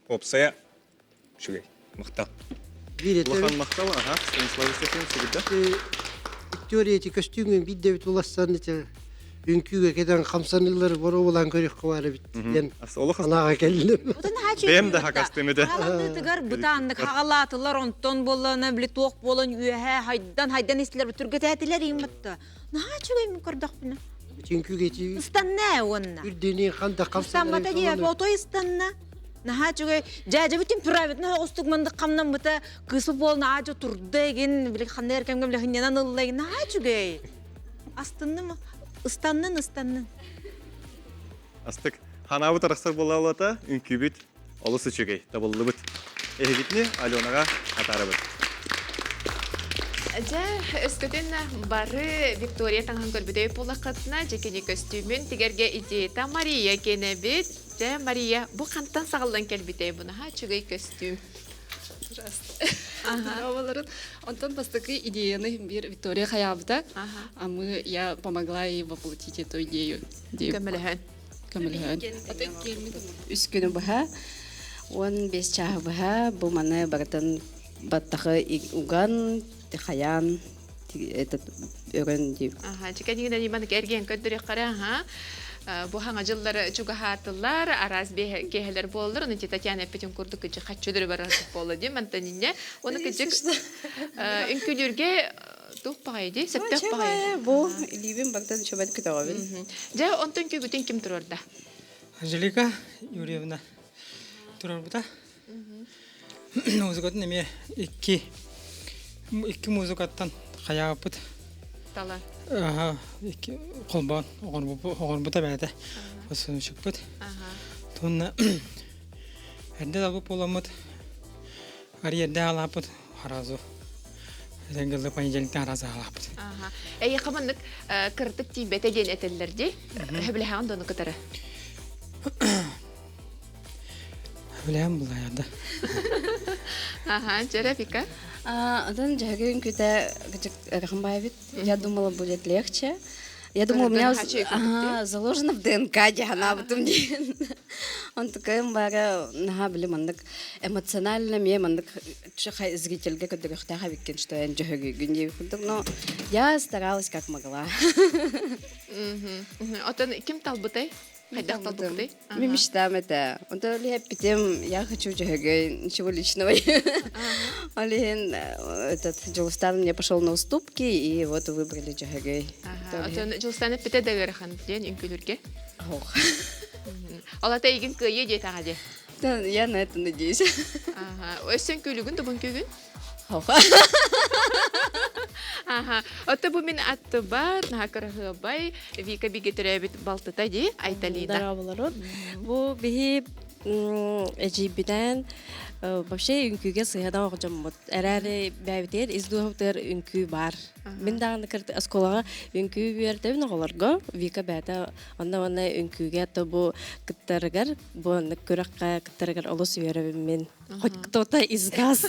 S9: Уопсайа үчүгэй. Махтал.
S2: Улахан махтал, аха, Станислав Исакин сүгүрдэ.
S10: Виктория ити көстүүҥүн биирдэ эбит улассан ити үҥкүүгэ кэтэн хамсаныылары боруобалаан көрүөххэ баар эбит диэн санааҕа кэллим.
S2: Бэйэм да хакастым этэ.
S8: Хааланыытыгар бытааннык хаҕалаатылар, онтон буоллаҕына били туох буолан үөһэ хайдан хайдан истилэр түргэтээтилэр иимматта. Наһаа үчүгэй мин көрдөхпүнэ.
S10: Үҥкүүгэ ити
S8: Ыстанна уонна.
S10: үрдүнүү ханда
S8: Ыстаммата дии, отой ыстанна. Наһаа үчүгэй. Дьээдьэбит темпераментын оҕустук мандык хамнаммыта кыысы буолан аадьа турда эгин, били ханна эркэмҥэ били хынньанан ылла эгин. Наһаа үчүгэй. Астынным, ыстаннын, ыстаннын.
S2: Астык. Ханаабыт арахсар буолаалата, үҥкүүбүт олус үчүгэй, табыллыбыт. Эһигитини Аленаҕа атаарабыт.
S1: Дьэ, өскөтүн бары Виктория таҥаһын көрбүтэй буоллаххытына, дьэ кини көстүүмүн тигэргэ идеята Мария кэнэбит. Дьэ, Мария, бу хантан саҕаллан кэлбитэй бу наһаа үчүгэй көстүүм.
S17: Ужасно. Онтон бастакы идеяны биир Виктория хайаабыта, а мы, я помогла ей воплотить эту идею.
S1: Көмөлөһөн.
S17: Көмөлөһөн.
S15: Үс күнү быһа, 15 чааһы быһа бу маны барытын баттахы уган, хайаан, этот өрөн дип.
S1: Аха, чикэнигинэн иман эргиэн көрдөрүөххэрэ, аха. Бу хаҥа дьыллары чугаһаатылар, араас киэһэлэр буоллар, оны Татьяна эппитин курдук кыдьы хаччыдыры барар буолла дии мантанинне. Оны кыдьык үҥкүлүүргэ туох баҕайы дии, сөптөөх баҕайы.
S15: Бу илиибин бактан үчүгэй көтөҕөбүн.
S1: Дьэ, онтон күгүтүн ким турарда?
S16: Анжелика Юрьевна турарбыта. Музыкатын эмиэ икки икки музыкаттан хайаабыппыт.
S1: Тала.
S16: Аха, икки холбоон оҕорбута бэйэтэ. Осунчукпут. Тунна эрдэ талбыт буоламмыт арыйарда аалааппыт харазу. Этэҥ понедельниктан араас аалааппыт.
S1: Аха. Эйиэхэ маннык кырдык тиийбэтэ диэн этэллэр дии. Сөбүлэһэҕин дону кытары.
S16: Билэм булайарда.
S1: Ага, Джерефика.
S15: Одан дьаһагын күтэ Рахамбаевит. Я думала, будет легче. Я думала, у меня ага, заложено в ДНК дьаһанаабытым диэн. Он такой бара наһаа били маннык эмоционально мне маннык зрительге көрдөрүөхтээх эбиккин, что я дьөһөгүйгүн диэбит курдук. Но я старалась как могла.
S1: Отон ким талбытай? Хайдах талбыккытай?
S15: Мин мечтам это. Онто лиһэппитим, я хочу дьөһөгөй, ничего личного. Ол иһин этот Дьулустан мне пошел на уступки, и вот выбрали дьөһөгөй.
S1: Отон Дьулустан эппитэ да ыарахан диэн үҥкүүлүргэ.
S15: Ох.
S1: Ол ата игин кыайыы диэтэҕэ дии.
S15: Я на это надеюсь.
S1: Ага. Өссө үҥкүүлүгүн, тубун күүгүн? Аха. Отто бу мин аттыбар, наһаа кыраһыабай, Вика бигэ төрөөбүт балтыта дии, Айталина.
S18: Здороволорун. Бу биһи эдьиийбинээн вообще үҥкүүгэ сыһыана оҕдьоммут. Эрээри бэйэбитигэр ис дууһабытыгар үҥкүү баар. Мин даҕаны кырты оскуолаҕа үҥкүү үөрдэбин оҕолорго. Вика бэйэтэ онно уонна үҥкүүгэ то бу кыттарыгар, бу оннук күрэххэ кыттарыгар олус үөрэбин мин. Хоть кто-то из нас.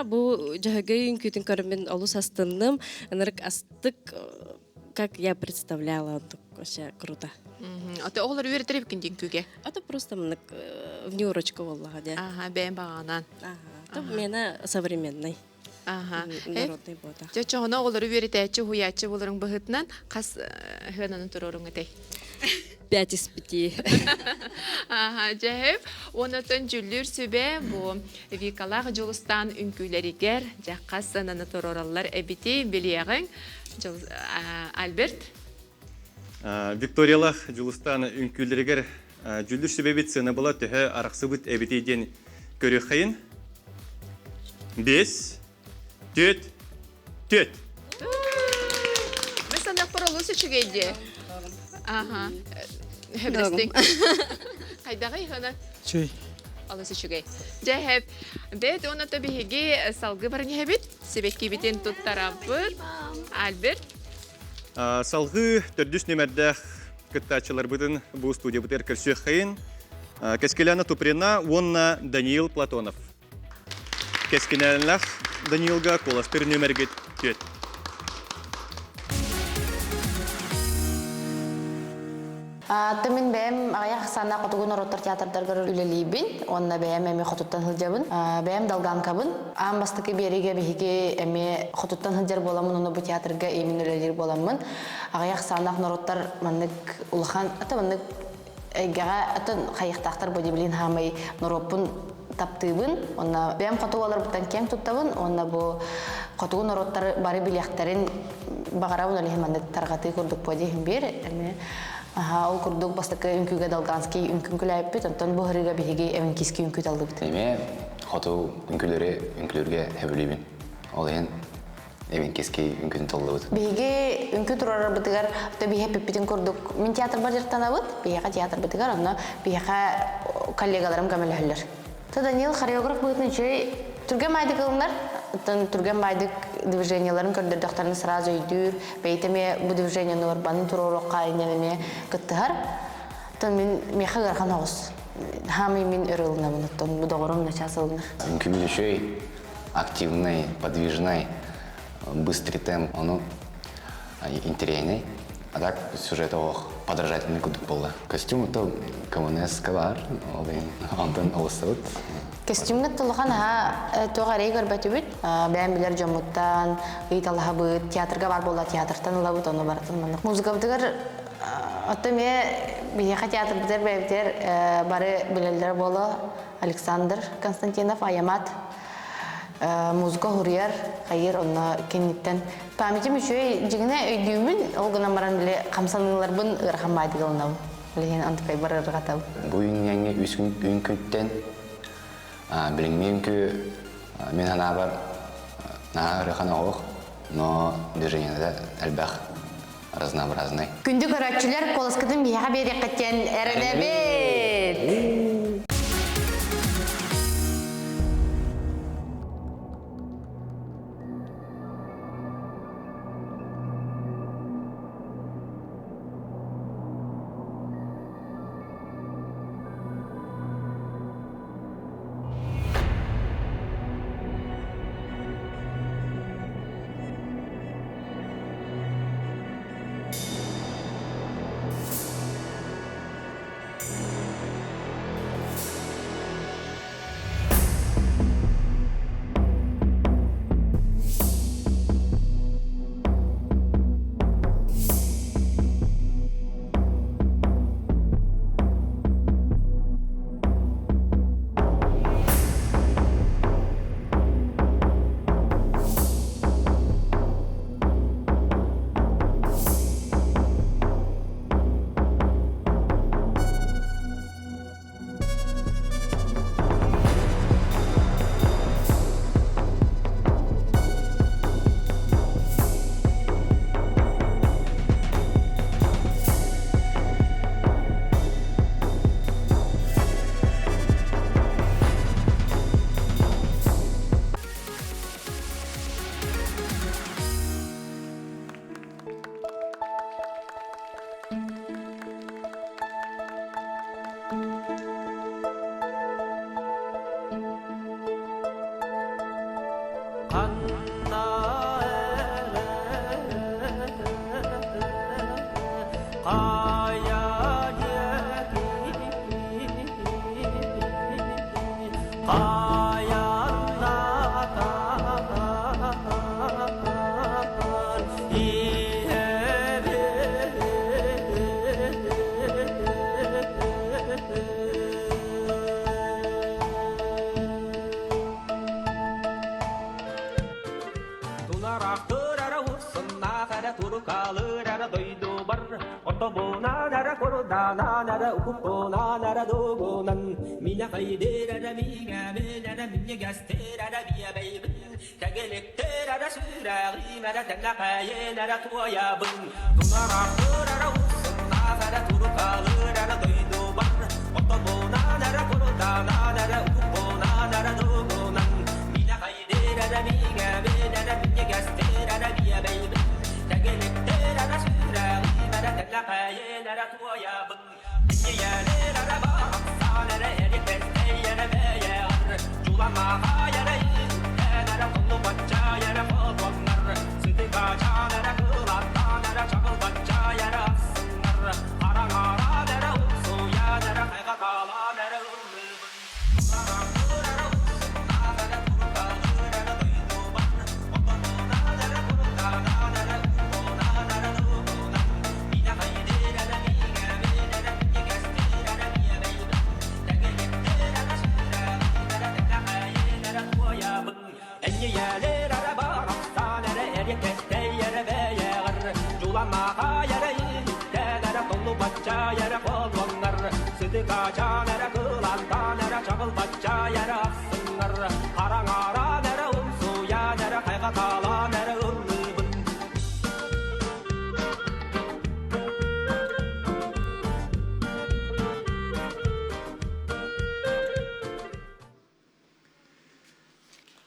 S18: Бу дьөһөгөй үҥкүүтүн көрөммүн олус астынным. Ынырык астык, как я представляла, вообще круто.
S1: Ата оҕолор үөрэтэр эбиккин диэн күүгэ.
S18: Ата просто мынык внеурочка буоллаҕа дии.
S1: Ага, бэйэм баҕаҕынан.
S18: Ага, мена современный.
S1: Ага.
S18: Народный буота.
S1: Дьэ, чоҕуна оҕолору үөрэтээччи, уһуйааччы буоларыҥ быһыытынан хас хыананы туруоруҥ этэй?
S18: 5 из 5.
S1: Ага, дьэһэп. Онотон дьүллүүр сүбэ бу Викалаах Дьулустаан үҥкүүлэригэр дьэ хас сыананы туруораллар эбити билиэҕиҥ. Альберт?
S2: Викториялаах Дьулустаан үҥкүүлэригэр дьүллүүр сүбэбит сыанабыла төһө арахсыбыт эбитий диэн көрүөххэйин. Бес, түөт, түөт.
S1: Мен саныахпар олус үчүгэй дии. Аха. Хөбүлэстиҥ. Хайдаҕый хана?
S16: Чүй.
S1: Олус үчүгэй. Дьэ, хэп. Бэт оното биһиги салгы баран иһэбит. Сибэккибитин туттарабыт. Альберт.
S2: Салгыы төрдүс нүмердээх кыттааччыларбытын бу студиябытыгар көрсүөххэйин. Кэскилэна Туприна уонна Даниил Платонов. Кэскинэлэх Даниилга куоластыр нүмергит түөт.
S19: Аты мин бэйэм аҕыйах ахсааннаах хотугу норуоттар театрдарыгар үлэлиибин уонна бэйэм эмиэ хотуттан сылдьабын. Бэйэм долганкабын. Аан бастакы биэриигэ биһиги эмиэ хотуттан сылдьар буоламмын уонна бу театрга именно үлэлиир буоламмын аҕыйах ахсааннаах норуоттар маннык улахан аты маннык эйгэҕэ атын хайыахтаахтар бу билин хаамай норуоппун таптыыбын уонна бэйэм хотугу олорбуттан киэҥ туттабын уонна бу хотугу норуоттары бары билиэхтэрин баҕарабын ол иһин маннык тарҕатыы курдук буо диэһин биир эмиэ аха ол курдук бастакы үҥкүүгэ долганский үҥкүн күлээппит онтон бу һырыыга биһиги эвенкийский үҥкүү таллыбыт
S20: Эмиэ хоту үҥкүүлэри үҥкүүлүүргэ сөбүлүүбүн. Ол иһин эвенкийский үҥкүүтүн таллыбыт.
S19: Биһиги үҥкүү турарбытыгар то биһи эппиппитин курдук мин театрбар дьарыктанабыт, биһиэхэ театрбытыгар онно биһиэхэ коллегаларым көмөлөһөллөр. То Даниил хореограф быһыытынан үчүгэй түргэн баайдык ылынар, оттон түргэн баайдык движениеларын көрдөрдөхтөрүнэ сразу өйдүүр, бэйэтэ эмиэ бу движениены урбанын туруоруохха иннин эмиэ кыттыһар. Оттон мин миэхэ ыарахан оҕус. Хаамый мин өр ылынабын, оттон бу доҕорум начаас ылынар.
S20: Үҥкүүбүт үчүгэй, активный, подвижный, быстрый темп, ону интэриэһинэй. А так сюжет олох подражательный курдук буолла. Костюм это КМНС бар, ол онтон олустабыт.
S19: Костюмҥа улахан аһа туох эрэй көрбөтүбүт. Бэйэм билэр дьоммуттан ыйыталаһабыт, театрга бар буолла театртан ылабыт, ону барытын маннык. Музыкабытыгар оттон эмиэ биһиэхэ театрбытыгар бэйэбитигэр бары билэллэр буолуо Александр Константинов Аямат музыка уһуруйар, хайыр онно киниттэн памятим үчүгэй дьиҥинэ өйдүүбүн, ол гынан баран били хамсаныыларбын ыарахан баайдык ылынабын. Билигин антыкайбар ырҕатабын.
S20: Бу үүнньэҥҥэ үс үҥкүүттэн билиҥҥи үҥкүү мин санаабар наһаа ыарахан оһох, но движениета элбэх разнообразный.
S19: Күндү көрөөччүлэр, куоласкытын биһиэхэ биэриэххит диэн эрэнэбит!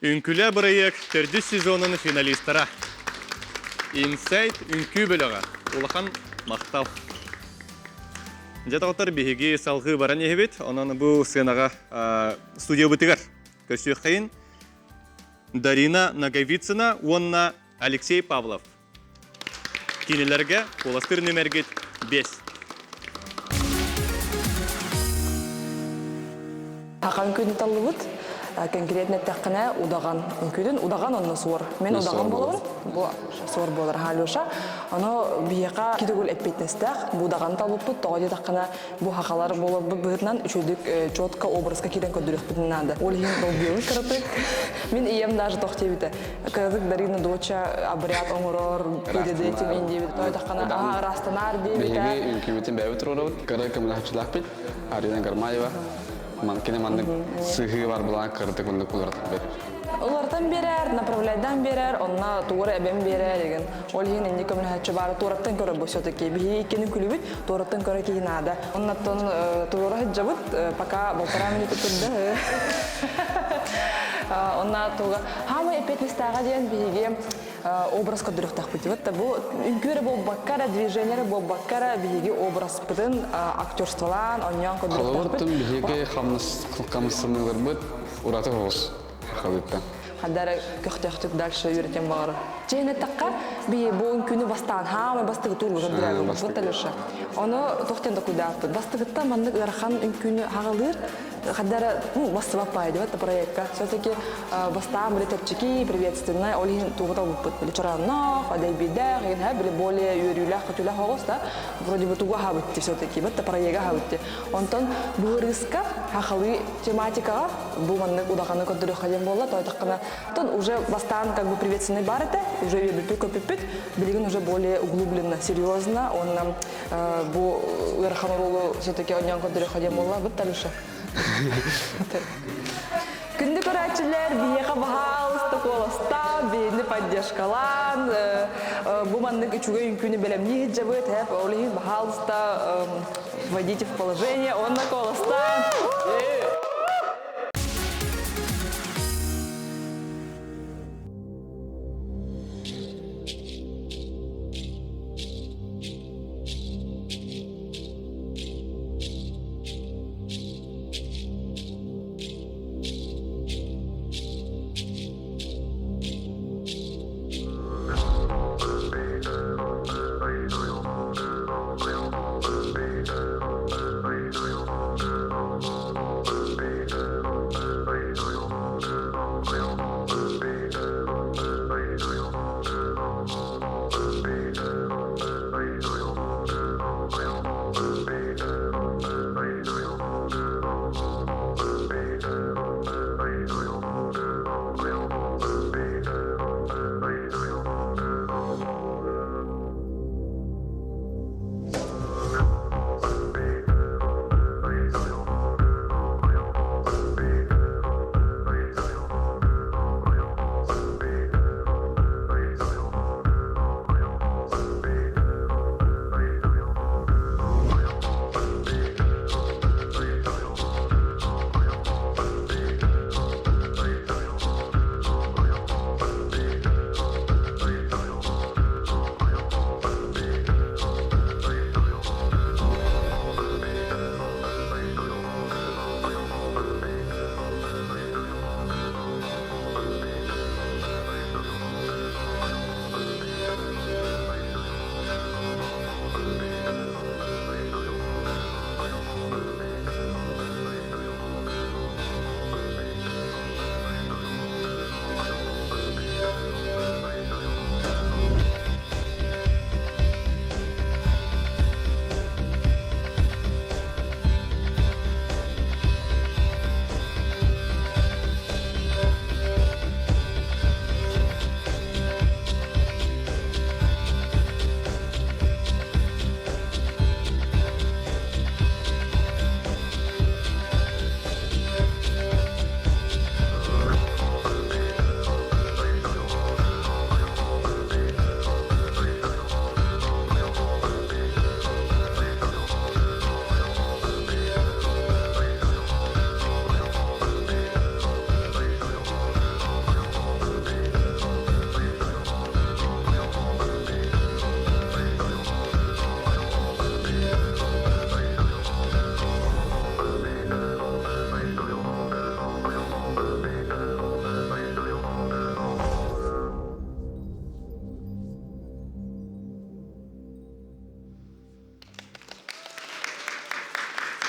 S2: Үҥкүлэ бырайыак төрдүс сезонун финалистара. Инсайт үҥкүү бөлөҕө. Улахан махтал. Дьэ доҕоттор биһиги салҕыы баран иһэбит. Онон бу сыанаҕа студиябытыгар көрсүөххэйин Дарина Ноговицына уонна Алексей Павлов. Кинилэргэ куоластыыр нүмергит 5.
S6: Хахан күн таллыбыт, конкретно эттэххинэ удаҕан үҥкүүтүн удаҕан онно суор. Мен удаҕан буолабын, бу суор буолар Алеша. Ону биһиэхэ китигул эппиэтинэстээх бу удаҕан талбыппыт, тоҕо диэтэххинэ бу хахалар буоларбыт быһыытынан үчүгэйдик четко образка киирэн көрдөрүөхпүтүн наада. Ол иһин долгуйабын кыратык. Мин ийэм даже тох диэбитэ. Кыратык Дарина доча обряд оҥорор, перед этим ин диэбит. Тойтаххана аха ырастанаар диэбитэ.
S21: Биһиги үҥкүүбүтүн бэйэбит туруорабыт. Кыра көмөлөһөөччүлээхпит. Арина Гармаева. Кини маннык сыһыы бар булаан кыратык оннук уларытан берер.
S6: Уларытан берер, направляйдан берер, онно тугура эбэн берер деген. Ол иһин инни көмөлөһөөччү баара туораттан көрөр бу все-таки. Биһиги иккини күлүбүт, туораттан көрө киһи наада. Оннаттан туора сылдьабыт, пока полтора минута турда. Онна туга хаамай эппиэтинэстээҕэ диэн биһиги образ көрдөрүөхтээхпит. Вот бу үҥкүү эрэ буолбакка эрэ, движение эрэ буолбакка эрэ биһиги образпытын актерстволаан, онньоон көрдөрүөхтээхпит.
S21: Холобур, биһиги хамсаныыларбыт ураты соҕус халыыттан.
S6: Хадара көхтөөхтүк дальше үөрэтэн баҕара. Чээн эттэххэ, би бу үҥкүүнү бастаан хаамай бастыгы туурга көрдөрөөбүт Алеша. Ону тохтен докудааппыт. Бастыгыттан маннык ыарахан үҥкүүнү хаҕалыыр хадара ну бастыбаппай диэбэт проекка. Все-таки бастаан били чэпчэки, приветственный, ол иһин тугу талбыппыт били чораннах, адэйбидэх, иһин били более үөрүүлээх, көтүүлээх оҕус да вроде бы тугу аһаабытти все-таки бытта проега аһаабытти. Онтон быһырыыска хахалыы тематикаҕа бу маннык удаханы көрдөрүөххэ диэн буолла тойтоххуна тон уже бастаан как бы приветственный бар этэ уже үөрбүппүт көппүппүт билигин уже более углубленно серьезно уонна бу ыарахан оруолу все-таки онньоон көрдөрүөххэ диэн буолла быт Алеша Күндү көрөөччүлэр, биһиэхэ баһаалыста куоластаан, биһини поддержкалаан, бу маннык үчүгэй үҥкүүнү бэлэмнии сылдьабыт, эп ол иһин баһаалыста вводите в положение, уонна куоластаан.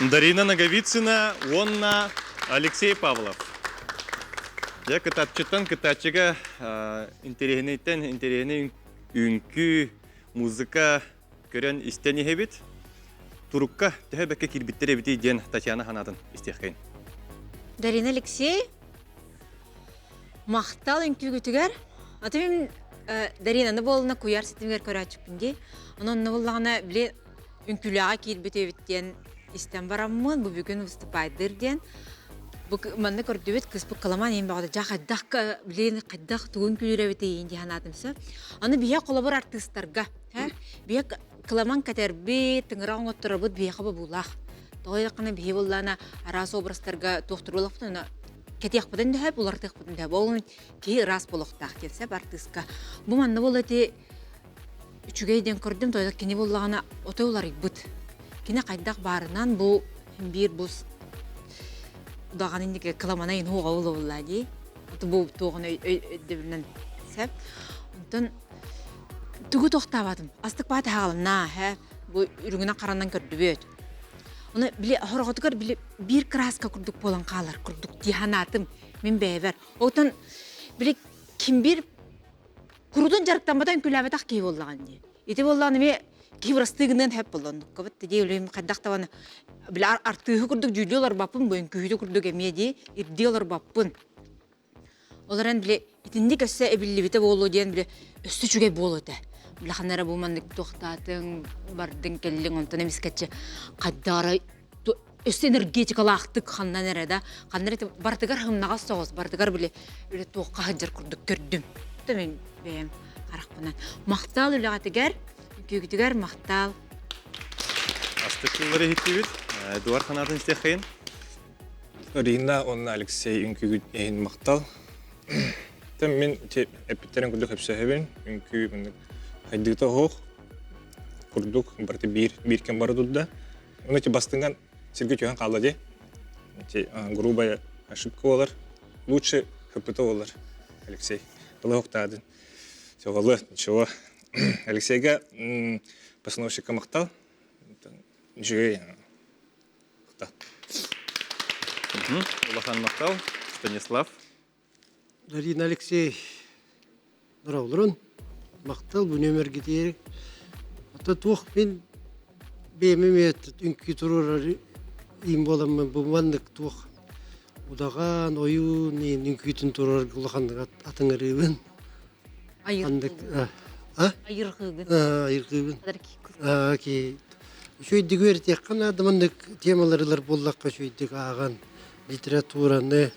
S2: Дарина Ноговицына уонна Алексей Павлов. Дьэ, кытааччыттан кытааччыга интэриэһинэйтэн интэриэһинэй үҥкүү, музыка көрөн истэн иһэбит. Турукка төһө бэккэ киирбиттэр эбитий диэн Татьяна санаатын истиэххэйин.
S8: Дарина Алексей, махтал үҥкүүгүтүгэр. Аты мин Даринаны буолуна куйаар ситимигэр көрөөччүппүн дии. Онон онно буллаҕына били үҥкүүлээҕэ киирбит эбит диэн истэн бараммын, бу бүгүн выступайдыр диэн бу манна көрдүбүт кыыспыт кыламан иин бөҕөтө дьа хайдах блин хайдах тугун күлүүр эбитий дии санаатым сөп. Аны биһиэ холобур артыыстарга биһиэ кыламан кэтэрбит, тыҥырах оҥотторобут биһиэхэ бобуулаах. Тоҕо диэтэххинэ биһи буоллаана араас образтарга туохтуруулахпытын кэтиэхпитин дөһөп, уларытыахпытын дөһөп. Ол киһи ыраас буолуохтаах диэн сөп артыыска. Бу манна буолла ити үчүгэй диэн көрдүм, тоҕо кини буоллаҕына отой уларыйбыт. Кини хайдах баарынан бу биир бус даҕаны инники кыламана иһин хуоҕа буолла дии. Бу туоҕун өйдөбүлүнэн сөп. Онтон тугу тохтаабатым. Астык баат хаалына, хэ, бу үрүҥүнэн харанан көрдүбүт. Оны били хороҕотугар били биир краска курдук буолан хаалар курдук дии санаатым мин бэйэбэр. Оттон били ким биир курутун дьарыктаммата үҥкүүлээбэтэх киһи буоллаҕын дии. Ити буоллаҕына эмиэ киһи бырастыы гыныан сөп буолла оннукка дии үлэм хайдах даҕаны били артыыһы курдук дьүүллүү олорбоппун бу үҥкүүһүтү курдук эмиэ дии ирдии олорбоппун. Ол эрэн били итинник өссө эбиллибитэ буолуо диэн били өссө үчүгэй буолуо этэ. Били ханна эрэ бу маннык туохтаатыҥ, бардыҥ, кэллиҥ, онтон эмискэччи хайдах эрэ өссө энергетикалаахтык ханнан эрэ да, ханна эрэ барытыгар сымнаҕас соҕус, барытыгар били үлэ туохха сылдьар курдук көрдүм. Мин бэйэм харахпынан. Махтал үлэҕитигэр, үҥкүүгүтүгэр махтал.
S2: Астык тыллары иһиттибит. Эдуард санаатын истиэххэйин.
S9: Рина уонна Алексей үҥкүүгүт иһин махтал. Тэн мин эппиттэрин курдук өпсөһөбүн. Үҥкүү маннык хайдыыта оһох курдук барыта биир биир кэм бара турда. Ону ити бастыҥан сиргэ түһэн хаалла дии. Ити грубая ошибка болар. Лучше ХПТ болар, Алексей. Тылы хоктаадын. Все, ничего. Алексейга постановщикка махтал. Үчүгэй
S2: Улахан махтал, Станислав.
S10: Дарина Алексей Дороолорун махтал бу нөмергитиэр. Ата туох мин бэйэм эмиэ үҥкүү туруорар иим буоламмын бу маннык туох удаҕан ойуун иин үҥкүүтүн туруорарга улаханнык атыҥырыыбын. Андык а?
S8: Айыргыыбын.
S10: Айыргыыбын. Ки үчүгэйдик үөрэтиэххэ наада маннык темаларылар буоллахха үчүгэйдик ааҕан литератураны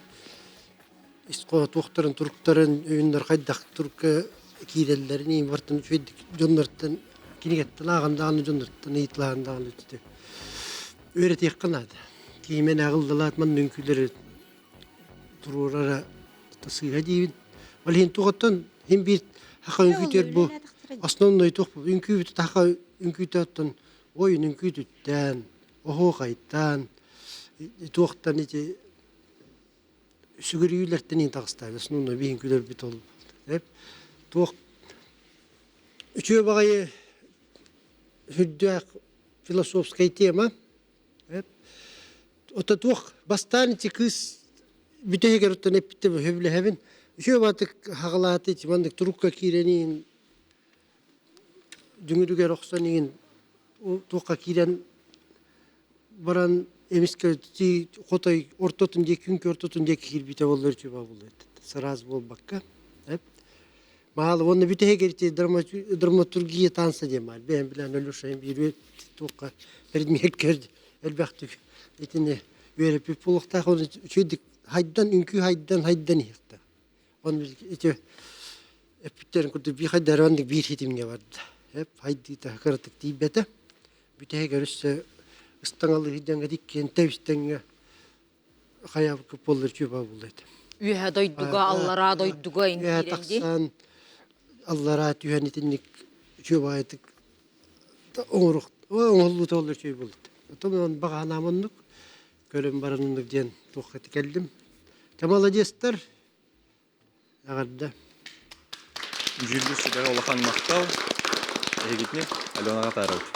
S10: туохтарын туруктарын өйүннэр хайдах турукка киирэллэрин иин бартын үчүгэйдик дьоннортон кинигэттэн ааҕан даҕаны дьоннортон ыйыталаһан даҕаны үөрэтиэххэ наада. Киимэн ааҕыллалаат манна үҥкүүлэри туруорара сыыһа диибин. Ол иһин туохаттан иһин биир хаха үҥкүүтүөр бу основной туох үҥкүүбүт хаха үҥкүүтэ оттон ойун үҥкүүтүттэн оһуохайтан туохтан ити сүгүрүйүүлэртэн иһин таҕыстаабыт основной биһин күлэрбит ол туох үчүгэй баҕайы сүрдээх философскай тема Ото туох бастаан ити кыыс бүтэһигэр оттон эппитэ сөбүлэһэбин. Үчүгэй баатык хаҕалааты ити маннык турукка киирэн иһин дүҥүрүгэр охсон иһин туохха киирэн баран эмискэ ити хотой ортотун диэки күн ортотун диэки киирбитэ буоллар үчүгэй буолуо сразу буолбакка Маалы уонна бүтэһигэр ити драматургия танца диэн баар. Бэйэм билэн Алеша биир туохха предмеккэ элбэхтик итини үөрэппит буолуохтаах. Оны үчүгэйдик хайдан үҥкүү хайдан хайдан иһиэхтээх. Оны ити эппиттерин курдук биир хайдарыаннык биир хитимҥэ барда. Эп хайдыыта кыратык тиийбэтэ. Бүтэһигэр өссө ыстаҥалыы сылдьаҥҥа иккиэн тэбистэҥҥэ хайаабыкка буоллар чуба буолла этэ.
S8: Үөһэ дойдуга, аллараа дойдуга
S10: Үөһэ тахсан аллараа түһэн итинник үчүгэйдик оҥоруох оҥоһуллуута буоллар үчүгэй буолла. Оттон баҕанаам оннук көрөн баран оннук диэн туохха кэллим. Та маладьыастар эҕэрдэ.
S2: Дьүүллүүр сүбэҕэ улахан махтал. Эһигитини Аленаҕа таарабыт.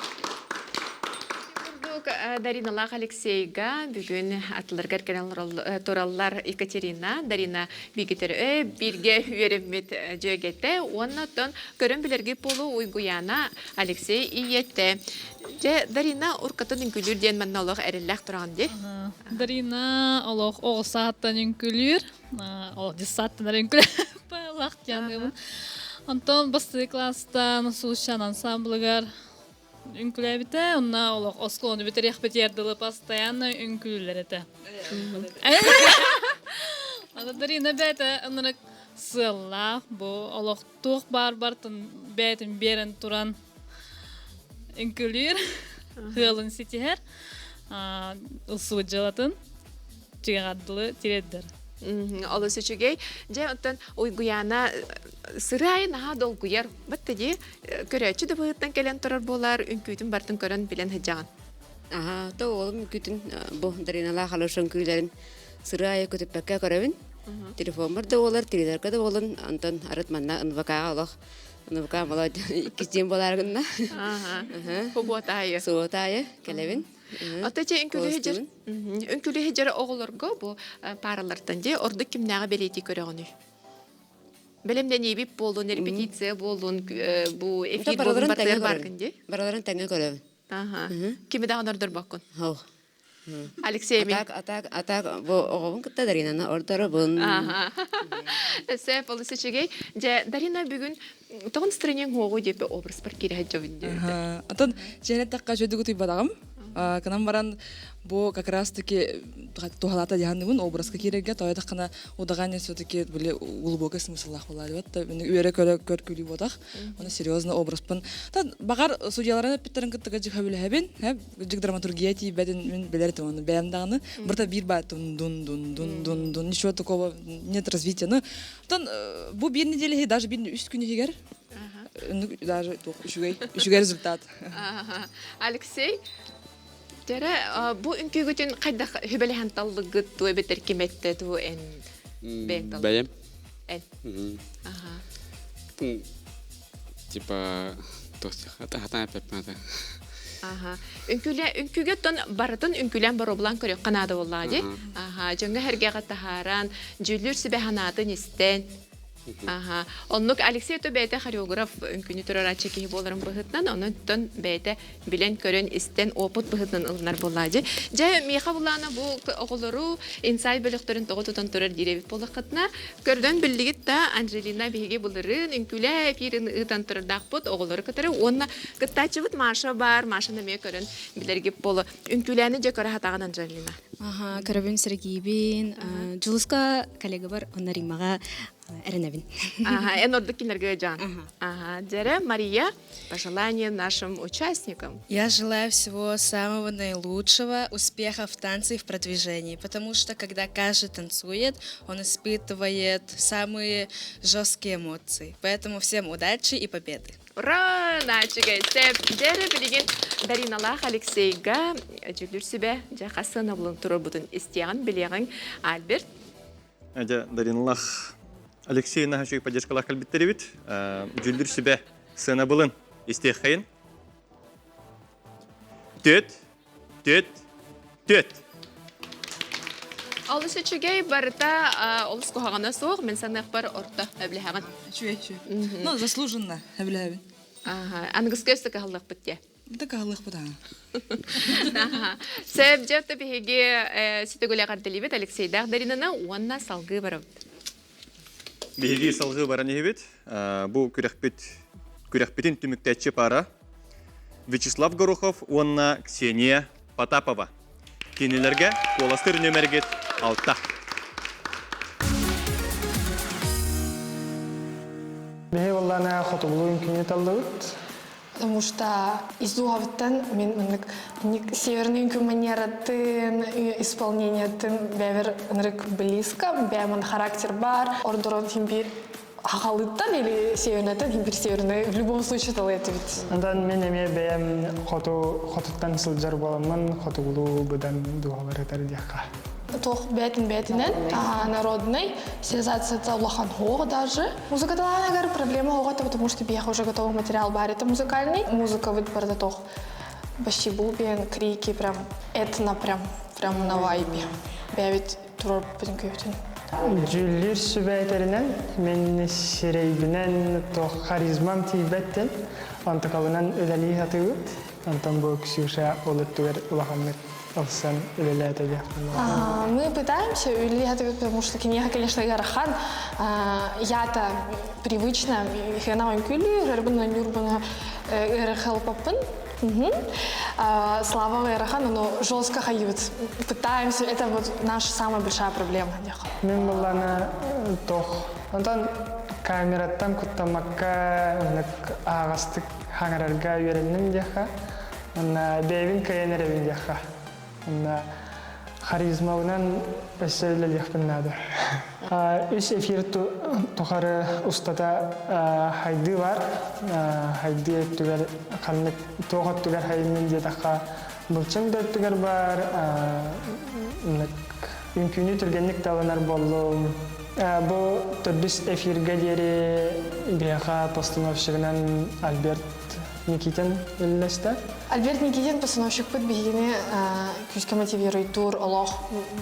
S1: Курдук Дариналаах Алексейга бүгүн атыларгар кэлэн тураллар Екатерина, Дарина бигитер бииргэ үөрэммит дьүөгэтэ уонна оттон көрөн билэрги полу Уйгуяна Алексей ийэтэ. Дьэ, Дарина уркатын үҥкүлүүр диэн манна олох эрэллээх тураҕын дии.
S17: Дарина олох оҕо сааттан үҥкүлүүр, олох дьыссааттан эрэ үҥкүлүүр диэн Онтон бастакы класстан Сулусчан ансамблыгар үҥкүлээбитэ, онно олох оскуоланы бүтэриэхпитигэр дылы постоянно үҥкүүлүүлэр этэ. Аны Дарина бэйэтэ ынырык сыаллаах, бу олох туох баар бартын бэйэтин биэрэн туран үҥкүлүүр, сыалын ситиһэр, ылсыбыт дьыалатын түгэҕэр дылы тириэрдэр.
S1: Олус үчүгэй. Дьэ, оттон Уйгуйаана сыры айы наһаа долгуйар. Батта дии, көрөөччү да быһыттан кэлэн турар буолар, үҥкүүтүн бартын көрөн билэн сылдьаҕын.
S3: Аха, то уолум үҥкүүтүн бу Дариналаах Алеша үҥкүүлэрин сыры айы көтүппэккэ көрөбүн. Телефоммар да буолар, телевизорга да буолун, онтон арыт манна НВК-ҕа олох НВК молодь иккис дьиэм буолаары гынна.
S1: Субуота аайы.
S3: Субуота аайы кэлэбин.
S1: Ата чэ үҥкүүлүһэ дьэр оҕолорго бу паралартан дии ордук кимнээҕи бэлиэтии көрөҕүнүй? Бэлэмнэниибит буолун, репетиция буолун, бу эфир буолун бартыгар баргын дии?
S3: Бараларын тэҥҥэ көрөбүн.
S1: Кими даҕаны ордорбоккун? Алексей
S3: Атак, атак, атак, бу оҕобун кытта Даринаны ордоробун.
S1: Сөп, олус үчүгэй. Дьэ, Дарина бүгүн тоҕун настроениең хуоҕу диэппи образпар киирэ сылдьабын диэбитэ.
S22: Атын дьиэни эттэххэ үчүгэйдик утуйбатаҕым. Кынан баран бу как раз таки туһалаата дьаһанныбын образка киирэргэ тоойдоххуна удаҕан все-таки были глубокий смысллаах буолаары бат үөрэ көрө көр күлүү буотах оны серьезно образпын баҕар судьяларын эппиттэрин кытта дьыхабилэһэбин дьик драматургия тиийбэтин мин билэр этим оны бэйэм даҕаны бырта биир баа дун дун дун дун дун дун ничего такого нет развития ну Оттон бу биир неделя даже биир үс күн иһигэр даже үчүгэй үчүгэй результат.
S1: Алексей, Дьэрэ, бу үҥкүүгүтүн хайдах хүбэлэһэн таллыгыт туу эбэтэр ким эттэ туу эн бэйэҥ таллыгыт?
S21: Бэйэм.
S1: Эн. Аха.
S21: Типа, хатан эппэппин
S1: Аха. Үҥкүүлэ үҥкүүгэ оттон барытын үҥкүүлээн боруобулаан көрүөххэ наада буоллаҕа дии. Аха, дьоҥҥо сэргэҕэ таһааран, дьүүллүүр сүбэ санаатын истэн. Аха. Оннук Алексей то бэйэтэ хореограф үҥкүүнү туруорааччы киһи буоларын быһыытынан, онон бэйэтэ билэн-көрөн, истэн, опыт быһыытынан ылынар буоллаҕа дии. Дьэ, миэхэ булаана бу оҕолору инсайт бөлөхтөрүн тоҕо тутан турар диир эбит буоллаххытына, Көрдөн биллигит да, Анжелина биһиги былырыын үҥкүүлээ эфирин ыытан турардаахпыт оҕолору кытары уонна кыттааччыбыт Маша бар, Машаны эмиэ көрөн билэргит боло. Үҥкүүлээни дьэ көрө хатаҕын Анжелина.
S23: Аха, көрөбүн сэргиибин. Дьулуска коллегабар онно Риммаҕа эрэнэбин.
S1: Ага, эн ордук кинилэргэ жан. Ага, дьэрэ Мария, пожелание нашим участникам.
S24: Я желаю всего самого наилучшего, успеха в танце и в продвижении, потому что когда каждый танцует, он испытывает самые жесткие эмоции. Поэтому всем удачи и победы.
S1: Ура! Начигэ сөп. Дьэрэ билигин Дариналаах Алексейга дьүүллүүр сүбэ дьэ хас сыанабылын туруорбутун истиэҕин билиэҕиҥ. Альберт?
S2: Дьэ, Дариналаах Алексей наһаа үчүгэй поддержкалаах кэлбиттэр эбит. Дьүүллүүр сүбэ сыанабылын истиэххэйин. Түөт, түөт, түөт.
S1: Олус үчүгэй барыта олус куһаҕана суох, мин саныахпар орто өблэһэҕин.
S22: Үчүгэй, үчүгэй. Ну, заслуженно өблэһэбин.
S1: Ага, аныгыска өссө кыһаллыахпыт дии.
S22: Да кыһаллыахпыт аа.
S1: Сөп дьэ биһиги сүтүгүлэ эҕэрдэлиибит Алексейдаах Даринаны уонна салгыы барабыт.
S2: Биһиги салгыы баран иһибит. Бу күрэхпит күрэхпитин түмүктээччи пара Вячеслав Горохов уонна Ксения Потапова. Кинилэргэ куоластыыр нүөмэргит 6.
S7: Биһи буоллаана хотугулуу үҥкүүнү таллыбыт.
S25: Потому что из дууһабыттан мин маннык северный үҥкүү манератын, исполнениятын бэбэр ынырык близко, бэйэмин характер бар, ордорон хин биир хахалыттан или северныйтан хин биир северный в любом случае талаятыбит.
S7: Онтон мин эмиэ бэйэм хоту хотуттан сылдьар буоламмын хотугулуу быдан дууһалар этэр диэххэ.
S25: Туох бээтин бээтинэн народный стилизацията улахан хоох даже. Музыка талаанагар проблема хоҕото, потому что биһиэхэ уже готовый материал бар это музыкальный. Музыка барда тох. Почти бубен, крики, прям этно прям, прям на вайбе. Бэбит турар күбүтүн.
S4: Дьүүллүүр сүбэ этэринэн, мин сирэйбинэн туох харизмам тиийбэттин, онтукабынан үлэлии сатыыбыт. Онтон бу Ксюша ол өттүгэр улаханнык ылсан үлэлээтэ диэхпин
S25: Мы пытаемся үлэлии потому что киниэхэ, конечно, ыарахан. Я-то привычно хена үҥкүүлүүр, ырбын нюрбуна ыарахалпаппын. Слава ыарахан, но жестко хайыбыт. Пытаемся, это вот наша самая большая проблема.
S4: Мин булланы тох. Онтон камераттан куттамакка оннук ааҕастык хаҥарарга үөрэнним диэхэ. Онна бэйэбин кыайан эрэбин диэхэ. Онна харизмабынан өссө үлэлиэхпин наада. Үс эфир тухары устата хайдыы бар. Хайдыы өттүгэр ханнык туох өттүгэр хайыннын диэтэххэ былчыҥ да өттүгэр бар. Үҥкүүнү түргэнник талынар буоллум. Бу төрдүс эфиргэ диэри биһиэхэ постановщигынан Альберт Никитин үллэстэ.
S25: Альберт Никитин постановщикпыт биһигини күүскэ мотивируйдуур олох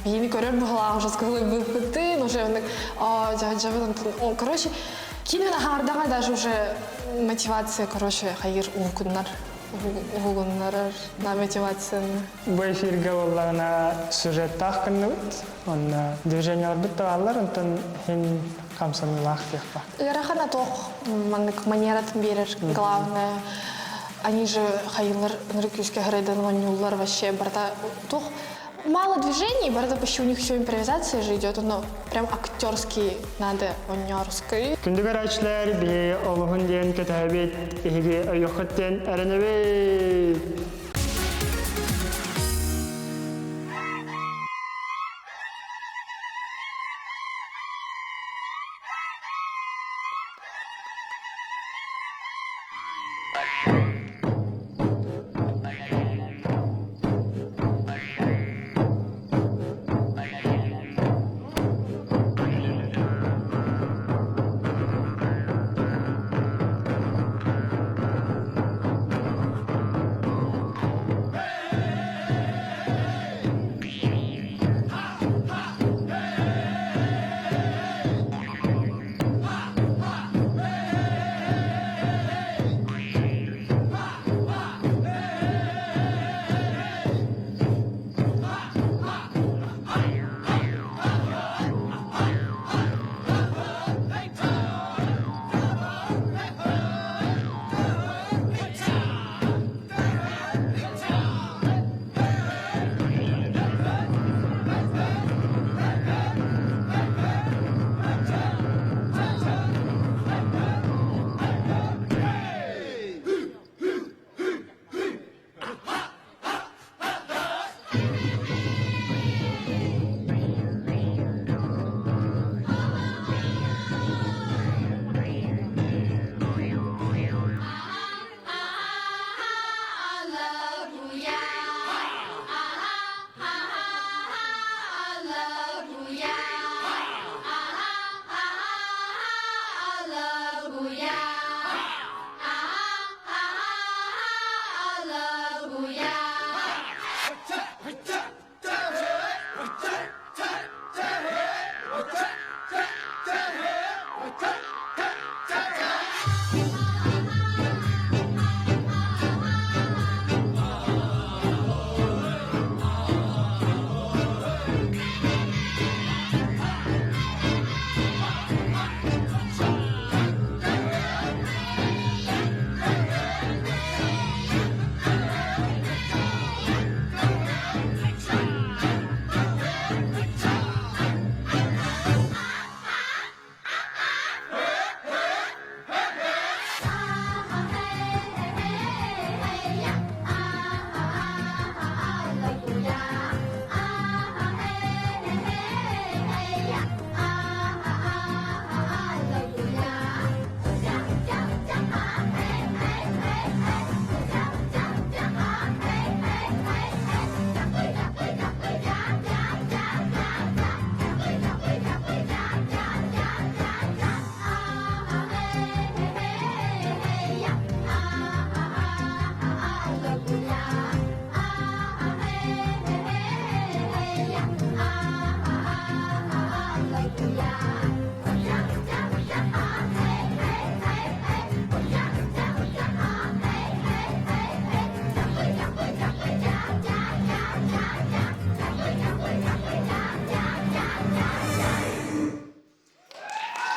S25: биһини көрөр быһылаах уже скылыбыппытын уже оннук короче киинэн аһаардаҕа даже уже мотивация короче хайыр уһугуннар уһугуннарар на мотивацияны.
S4: Бу эфиргэ буоллаҕына сюжеттаах гынныбыт онно движенияларбыт да бааллар онтон иһин хамсаныылаах диэххэ.
S25: Ыарахан атох маннык манератын биэрэр главное они же хайылар ынырык күүскэ харайдан оонньууллар вообще барыта туох мало движений барыта почти у них все импровизация же идет но прям актерский надо оонньоорской.
S4: Күндү көрөөччүлэр биһи олуһун диэн кэтэһэбит эһиги өйүөххүт диэн эрэнэбит.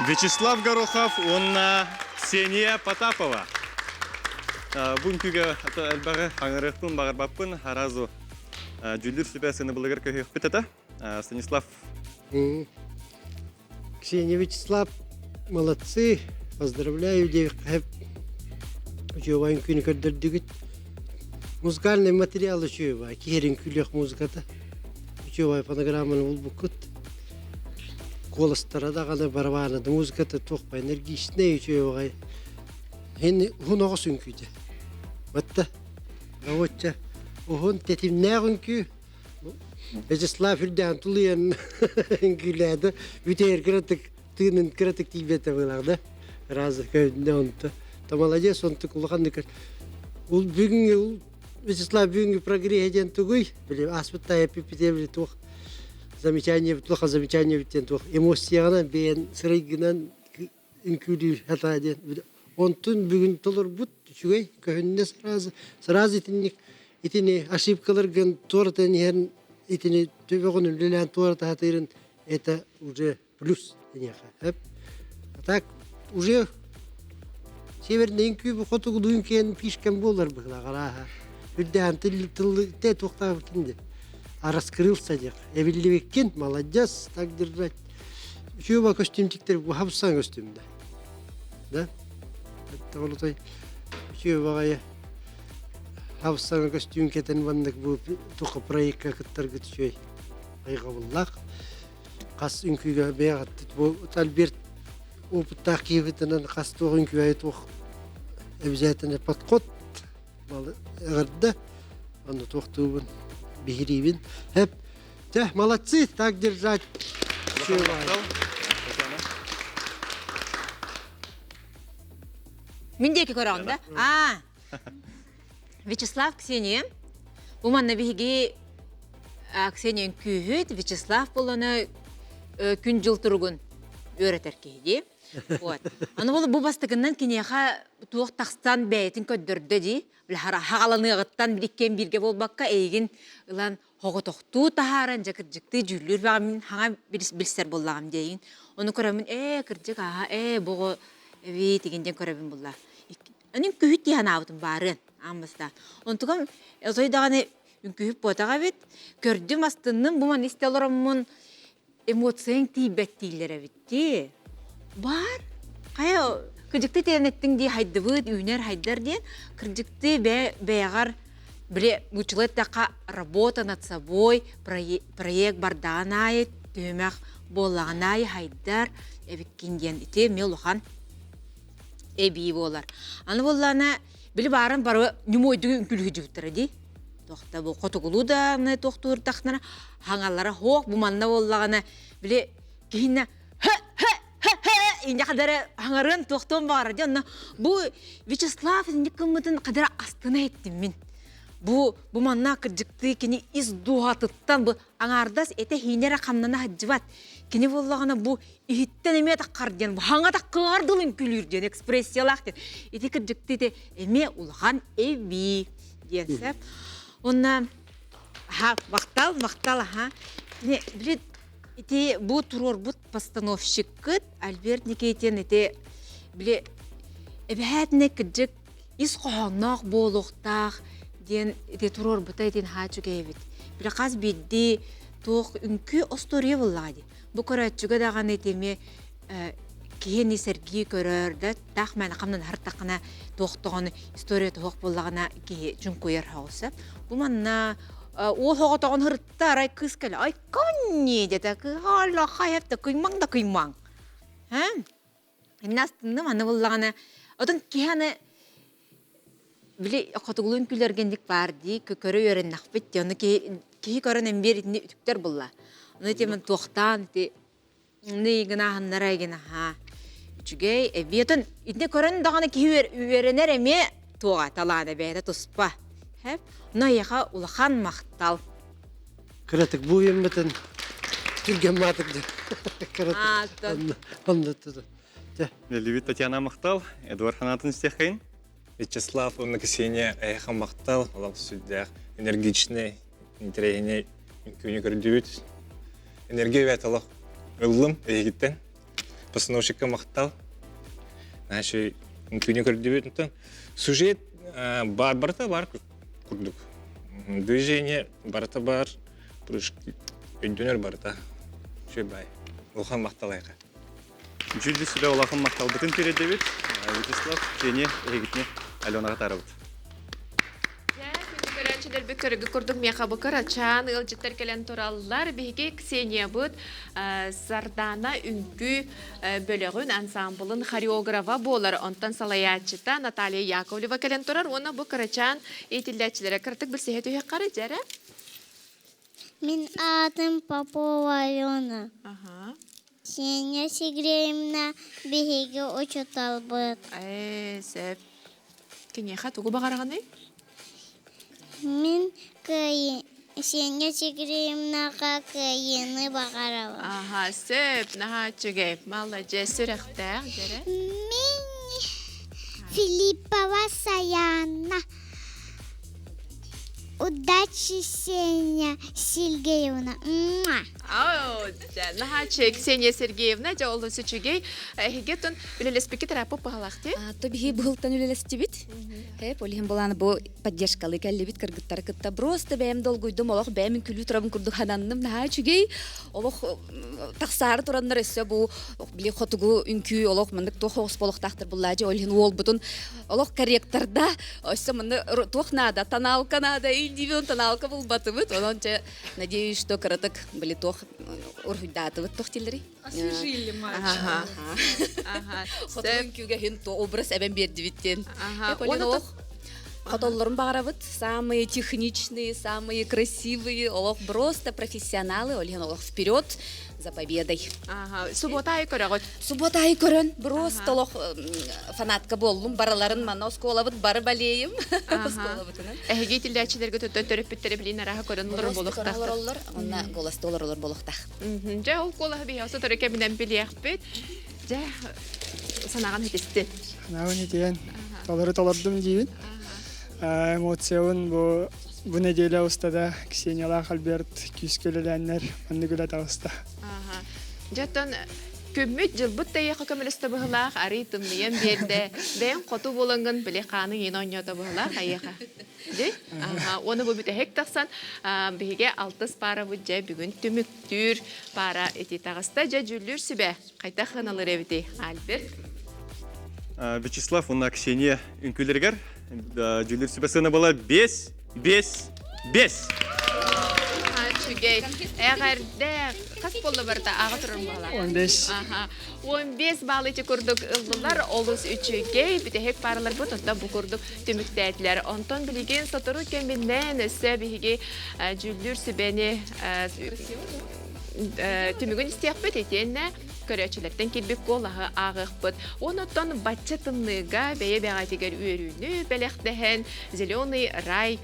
S2: Вячеслав Горохов уонна Ксения Потапова. Бу үҥкүүгэ элбэҕи хаҥырыахпын баҕарбаппын аразу дьүүллүүр сүбэ сыныбылыгар көһүөхпүт этэ. Станислав.
S10: Ксения Вячеслав, молодцы, поздравляю, девиха. Үчүгэй үҥкүүнү көрдөрдүгүт. Музыкальный материал үчүгэй, киһирин күлүөх музыката. Үчүгэй фонограмманы булбуккут. Куоластара даҕаны барабаана да музыката туох ба энергичнэй үчүгэй. Хин уһун оҕус үҥкүүтэ. Батта. Очча уһун тэтимнээх үҥкүү Вячеслав үрдээн тулуйан үҥкүүлээтэ. Бүтэйэр кыратык тыынын кыратык тиийбэтэ быылаах да. Разы көһүннэ онто. То молодец, онтук улаханнык. Ул бүгүҥҥү Вячеслав бүгүҥҥү прогресс диэн тугуй? Били ааспытта эппиппитэ били туох замечание туох замечание диэн туох эмоцияҕынан бэйэн сырайгынан үҥкүүлүүр хата диэн онтун бүгүн толорбут үчүгэй көһүннэ сразу сразу итинник итини ошибкаларгын туоратан иһэн итини төбөҕүн үлэлээн туората сатыырын это уже плюс киниэхэ а так уже северный үҥкүү хотугулуу үҥкээн фишкам буолар быһыылаах арааһа үрдээн тыл туохтаабыккин де а раскрылся диэх эбиллибиккин молодец так держать Үчүгэй көстүүмчиктэр бу хапсан көстүүмдэ. Да? Олотой үчүгэй баҕайы хапсан көстүүм кэтэн маннык бу туха проектка кыттаргыт үчүгэй айҕабыллаах. Хас үҥкүүгэ бэйэҕит бу Альберт опыттаах киһибитинэн хас туох үҥкүүгэ туох обязательно подход эҕэрдэ онно туохтуубун биһириибин. Хэп Те, молодцы, так держать.
S8: Мин диэки көрөҕүн да? Аа. Вячеслав Ксения. Бу манна биһиги Ксения үҥкүүһүт Вячеслав болону күн-дьыл туругун үөрэтэр киһи дии. Вот. Аны ол бу бастакыннан киниэхэ туох тахсан бэйэтин көрдөрдө дии. Хаҕаланыаҕыттан иккиэн бииргэ буолбакка эйигин ылан хоҕотохтуу таһааран дьэ кырдьыктыы дьүүллүүр баҕам мин хаҥа билсэр буоллаҕым диэйин. Ону көрөммүн ээ кырдьык ааһа ээ боҕо эбии тигин диэн көрөбүн булла. Анын күһүт дии санаабытым баарыан аан бастаан. Онтугам отой даҕаны үҥкүүһүт буотаҕа эбит. Көрдүм астынным бу маны истэ олороммун эмоцияҥ тиийбэт дииллэр эбит дии. Баар. Хайа кырдьыкты тиэнэттиҥ дии хайдыбыт, үүнэр хайдар диэн кырдьыкты бэйэҕэр били нууччалыы эттэххэ работа над собой проект бардаҕын аайы түһүмэх буоллаҕын аайы хайдар эбиккин диэн ити эмиэ улахан эбии буолар. Аны буоллаҕына били баарын бары ньумуойдугу үҥкүүлүһүдьүбүттэрэ дии. Туохта бу хотугулуу даҕаны туохтуурдахтара хаҥаллара хоох бу манна буоллаҕына били киһинэ хэ хэ хэ хэ инде хадара хаҥарыан туохтуон баҕарар дьэ онно бу Вячеслав инник гыммытын хадара астына иһиттим мин бу бу манна кырдьыктыы кини ис дууһатыттан бу аҥаардас этэ иһиинэ эрэ хамнана сылдьыбат кини буоллаҕына бу иһиттэн эмиэ таххар диэн бу хаҥа таккыар дылы үҥкүүлүүр диэн экспрессиялаах диэн ити кырдьыктыы ити эмиэ улахан эбии диэн сөп. Онна аха махтал, махтал аха. Били ити бу туруорбут постановщиккыт Альберт Никитин ити били эбэһээтинэ кырдьык ис хоһоонноох буолуохтаах диэн ити туруорбута итин хаа үчүгэй эбит. Били хас биирдии туох үҥкүү остуоруйа буоллаҕа дии. Бу көрөөччүгэ даҕаны ити эмиэ киһини сэргии көрөр да таах мээнэ хамнанар таххына туохтоҕун история туһуох буоллаҕына киһи чуҥкуйар соҕус бу манна уол оҕотоҕун һырытта арай кыыс кэлэ ай конни диэтэ кыһалла хайапта кыймаҥ да кыймаҥ иннэ астынным аны буллаҕына отон киһи аны били хотугулуун күлэргэнник баар дии көрө үөрэннэхпит дии ону киһи киһи көрөн эмбиэр итини үтүктэр булла ону ити туохтаан ити Ны гынаһыннара гынаһа. Үчүгэй, эбиэтин итини көрөн даҕаны киһи үөрэнэр эмиэ туоҕа талаана бэйэтэ туспа. Хэп. Но эйиэхэ улахан махтал.
S10: Кыратык бу үйэммитин. Түргэн маатык дьэ. Онно
S2: Лилибит Татьяна махтал, Эдуард Ханатын истиэххэйин.
S9: Вячеслав уонна Ксения эйиэхэ махтал, олох сүрдээх энергичнэй, интэриэһинэй үҥкүүнү көрдүбүт. Энергия бэт олох ыллым эйигиттэн. Постановщикка махтал. Значит, үҥкүүнү көрдүбүт. Онтон сюжет бар барыта бар курдук. Движение барыта бар, прыжки өйдөнөр барыта. Үчүгэй бай. Улахан махтал эйиэхэ.
S2: Дьүүллүүр сүбэ улахан махталбытын тириэрдэбит. Вячеслав, Ксения, эһигитини Аленаҕа таарабыт.
S1: Көрөөччүлэрбит көрүгү курдук миэхэ бу кырачаан ыалдьыттар кэлэн тураллар. Биһиги Ксениябыт Сардана үҥкүү бөлөҕүн ансамблын хореографа буолар. Онтон салайааччыта Наталья Яковлева кэлэн турар. Уонна бу кырачаан иитиллээччилэрэ кыратык билсиһэ түһүөххэ эрэ дьэрэ.
S5: Мин аатым Попова Алена. Сеня Сергеевна биһиги учууталбыт.
S1: Ээ, сөп. Киниэхэ тугу баҕараҕыный?
S5: Мин кыайыы Сеня Сергеевнаҕа кыайыыны баҕарабын.
S1: Аха, сөп, наһаа үчүгэй. Маладьыас, сүрэхтээх дьэрэ.
S5: Мин Филиппова Саяна. Удачи, Сеня Сергеевна.
S1: Наһааччы Ксения Сергеевна, дьэ олус үчүгэй. Эһиги тун үлэлэспиккит ырааппыт баһалаах дии?
S11: То биһи быһылтан үлэлэстибит. Хэп, ол иһин булааны бу поддержкалы кэллибит кыргыттары кытта просто бэйэм долгуйдум, олох бэйэм күлүү турабын курдук хананным, наһаа үчүгэй. Олох тахсаары тураннар өссө бу били хотугу үҥкүү олох маннык туох оҕус болохтаахтар буллаажы ол иһин уолбутун олох корректорда өссө манны туох наада тоналка наада илдиибин тоналка булбатыбыт онон чэ надеюсь что кыратык били туох уруһуйдаатыбыт туох дииллэрий
S17: Освежили мальчика.
S11: Хоту үҥкүүгэ хин то образ эбэн биэрдибит диэн. Олох хотоллорун баҕарабыт. Самые техничные, самые красивые, олох просто профессионалы, ол иһин олох вперед за победой.
S1: Ага, суббота айы көрөҕүт.
S11: Суббота айы көрөн, просто олох фанатка боллум, бараларын манна оскуолабыт бары болеем. Оскуолабытынан.
S1: Эһиги тиллээччилэргэ төттөн төрөппүттэрэ билин араха көрөн олорор буолуохтаахтар.
S11: Олороллор, онна голосты олоролор буолуохтаах.
S1: Дьэ, ол куолаһы биһи сотору кэминэн билиэхпит. Дьэ, санааҕын хитистин.
S4: Санааҕын итийэн, толору толордум диибин. Эмоциябын бу бу неделя устата Ксениялаах Альберт күүскэ үлэлээннэр маннык үлэ таҕыста.
S1: Дьэ, оттон күммүт, дьылбыт да эйиэхэ көмөлөстө быһылаах, арый тымныйан биэрдэ. Бэйэҥ хоту буолаҥҥын били хааныҥ иин оонньоото быһылаах эйиэхэ. Дьи? Уонна бу бүтэһик тахсан биһиги алтыс паарабыт дьэ бүгүн түмүктүүр паара ити таҕыста. Дьэ дьүүллүүр сүбэ хайдах ыналыр эбитий, Альберт?
S2: Вячеслав уонна Ксения үҥкүүлэригэр дьүүллүүр сүбэ сыана буола 5 5 5.
S1: Үчүгэй. Эҕэрдэ. Хас буолла барыта ааҕа турар буолла?
S4: 15.
S1: Аха. 15 балл ити курдук ыллылар. Олус үчүгэй. Бүтэһик паараларбыт онтон бу курдук түмүктээтилэр. Онтон билигин сотору кэминэн өссө биһиги дьүүллүүр сүбэни түмүгүн истиэхпит итиэннэ көрөөччүлэртэн киирбит куолаһы ааҕыахпыт. Онуттан бачча тымныыга бэйэ бэҕэтигэр үөрүүнү бэлэхтэһэн Зеленый рай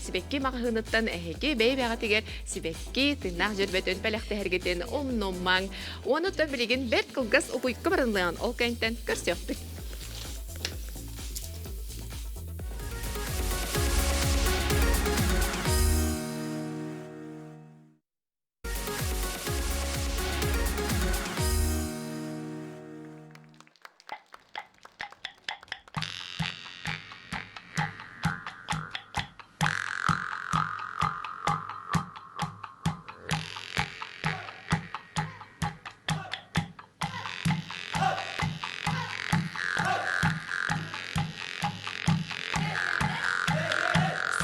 S1: сибэкки маҕаһыыныттан эһиги бэйэ бэҕэтигэр сибэкки тыыннаах дьөрбөтүн бэлэхтэһэргитин умнумаҥ. Онуттан билигин бэрт кылгас угуйка барынлыан ол кэнтэн көрсүөхпүт.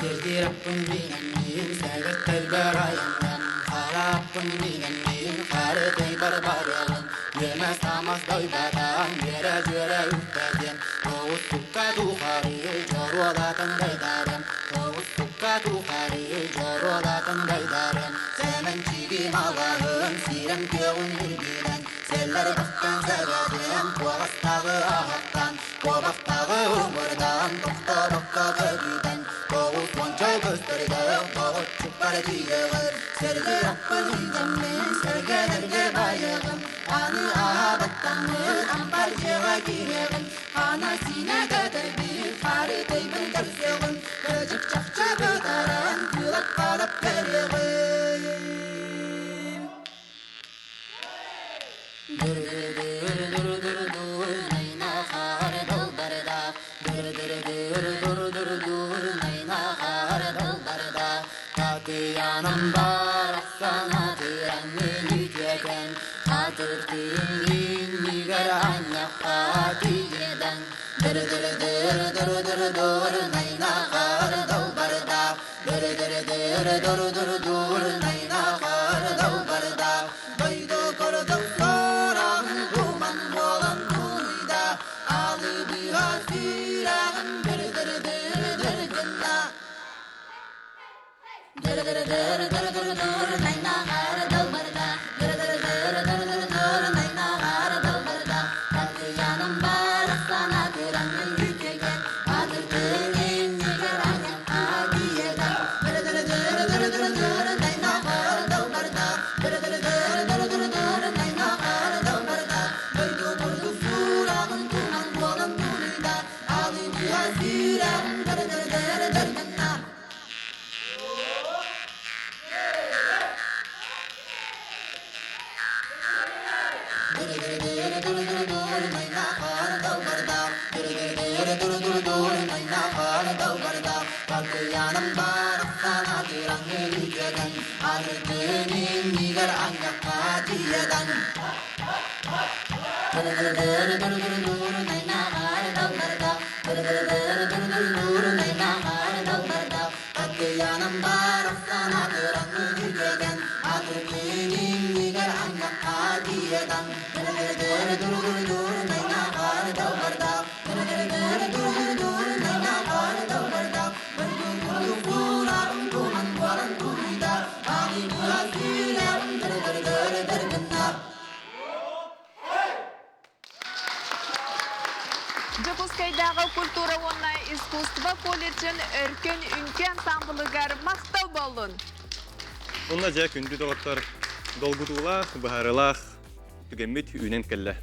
S12: Сирдиираппын миинэммин, сэгэттэйбэр айанным, хараппын миинэммин, харытыйбар барыаҕын, үөмэс-таамас дойдатан, үөрэ-дьүөрэ үктэтиэм, тоҕус тукка тухары дьоруолатан дайдарым, тоҕус тукка тухары дьоруолатан дайдарым, Сэмэн чиги малаһын, сирэм күөҕүн үрдүнэн, сэллэри быстан сэгэтиэм, куоҕастааҕы аһаттан, куобахтааҕы уҥуордаан, тохтобокко көтүтэн, тоҕус уонча көстөргө тоҕуччукпар. тиийэҕин Сэргэр аппын сэргэлэргэ байыаҕым Аны аһабаттаммын ампар дьиэҕэ киириэҕим Хана сиинэ кэтэрбит хары тыйбын көрсүөҕүм Кырдьык чахчы бытаран кылап-халап кэлиэҕим Татыянам барахсан атыраҥҥын үтүөкэн Атыртыын иннигэр анньахха тиийэдэн Дыры-дыры-дыры-дыры-дыры-дур найнахар далбарда Дыры-дыры-дыры-дыры-дыры-дур найнахар далбарда Дойду курдук сураҕын туман буолан тулуйда Алыбыга сүрэҕин дыр-дыр-дыр-дыр гынна Дыр-дыр-дыр-дыр-дыр-дур найнахар далбарда Дыр-дыр-дыр-дыр-дыр-дур найнахар далбарда Татыяным барахсан атыраҥҥын үтүгэн Атыртын иннигэр анньахха тиийэдэн Дыр-дыр-дыр-дыр-дыр-дур найнахар далбарда Дыр-дыр-дыр-дыр-дыр-дур найнахар далбарда Дойду курдук сураҕын туман буолан тулуйда Алыбыга сүрэҕин дыр-дыр-дыр-дыр гынна Татыйаным барахсан атыраңын үтөден, Атыртын иннигэр анньахха тиийэдэн, Дыр-дыр-дыр-дыр-дыр найнаҕар далбарда, Дыр-дыр-дыр-дыр-дыр найнаҕар далбарда, Дойду курдук туман буолан тулуйда, Аны сүрэҕим дыр-дыр-дыр-дыр гынна.
S1: Дьокуускайдааҕы культура уонна искусство колледжын Өркөн үҥкүү ансамблыгар махтал буоллун!
S2: Онно дьэ күндү доҕоттор долгутуулаах, быһаарыылаах түгэммит үүнэн кэллэ.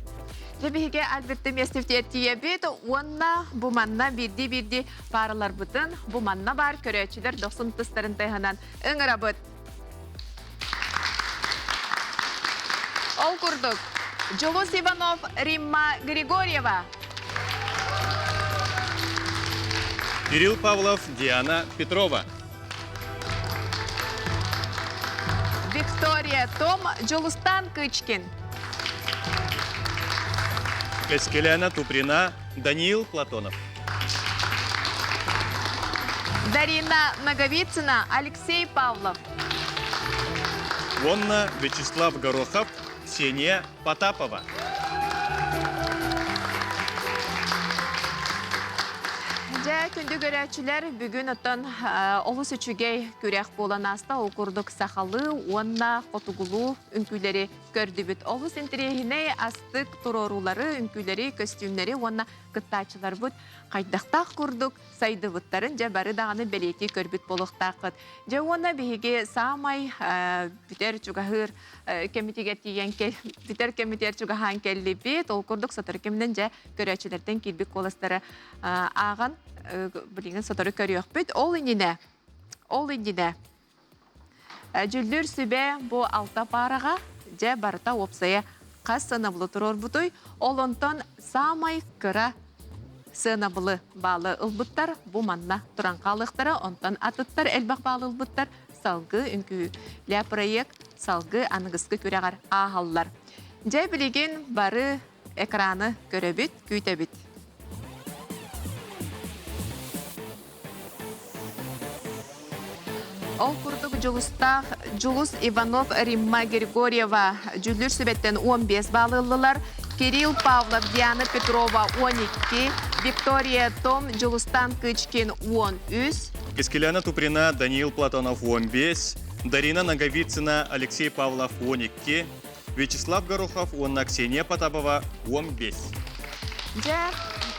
S1: Дьэ биһиги Альберты Местевтиэр тиийэбит уонна бу манна биирдии-биирдии паараларбытын бу манна баар көрөөччүлэр дохсун тыстарын тыаһынан ыҥырабыт. Ол курдук, Дьулус Иванов, Римма Григорьева.
S2: Кирилл Павлов, Диана Петрова.
S1: Виктория Том, Дьулустан Кычкин.
S2: Кэскилэна Туприна, Даниил Платонов.
S1: Дарина Наговицына, Алексей Павлов.
S2: Уонна Вячеслав Горохов, Ксения Потапова.
S1: Дьэ, күндү көрөөччүлэр, бүгүн оттон олус үчүгэй күрэх буолан ааста. Ол курдук сахалыы уонна хотугулуу үҥкүүлэри көрдүбүт. Олус интэриэһинэй астык туруоруулары, үҥкүүлэри, көстүүмнэри уонна кыттааччыларбыт хайдахтаах курдук сайдыбыттарын дьэ бары даҕаны бэлиэтии көрбүт буолуохтааххыт. Дьэ уонна биһиги саамай бүтэр чугаһыыр кэмитигэр тиийэн бүтэр кэмитигэр чугаһаан кэллибит. Ол курдук сотору кэминэн дьэ көрөөччүлэртэн киирбит куоластары ааҕан билигин сотору көрүөхпүт. Ол иннинэ ол иннинэ Дьүллүүр сүбэ бу алта паараҕа дьэ барыта уопсайа хас сыанабылы туруорбутуй? Ол онтон саамай кыра сыанабылы баалы ылбыттар бу манна туран хаалыахтара, онтон атыттар элбэх баалы ылбыттар салгыы үҥкүүлээ проект салгыы аныгыскы күрэҕэр ааһаллар. Дьэ билигин бары экраны көрөбүт, күүтэбит. Ол курдук Дьулустаах Дьулус Иванов Римма Григорьева дьүүллүүр сүбэттэн 15 баалы ыллылар. Кирилл Павлов, Диана Петрова 12, Виктория Том, Дьулустан Кычкин 13.
S2: Кискиляна Туприна, Даниил Платонов 15, Дарина Наговицына, Алексей Павлов 12, Вячеслав Горохов уонна Ксения Потапова 15.
S1: Дьэ,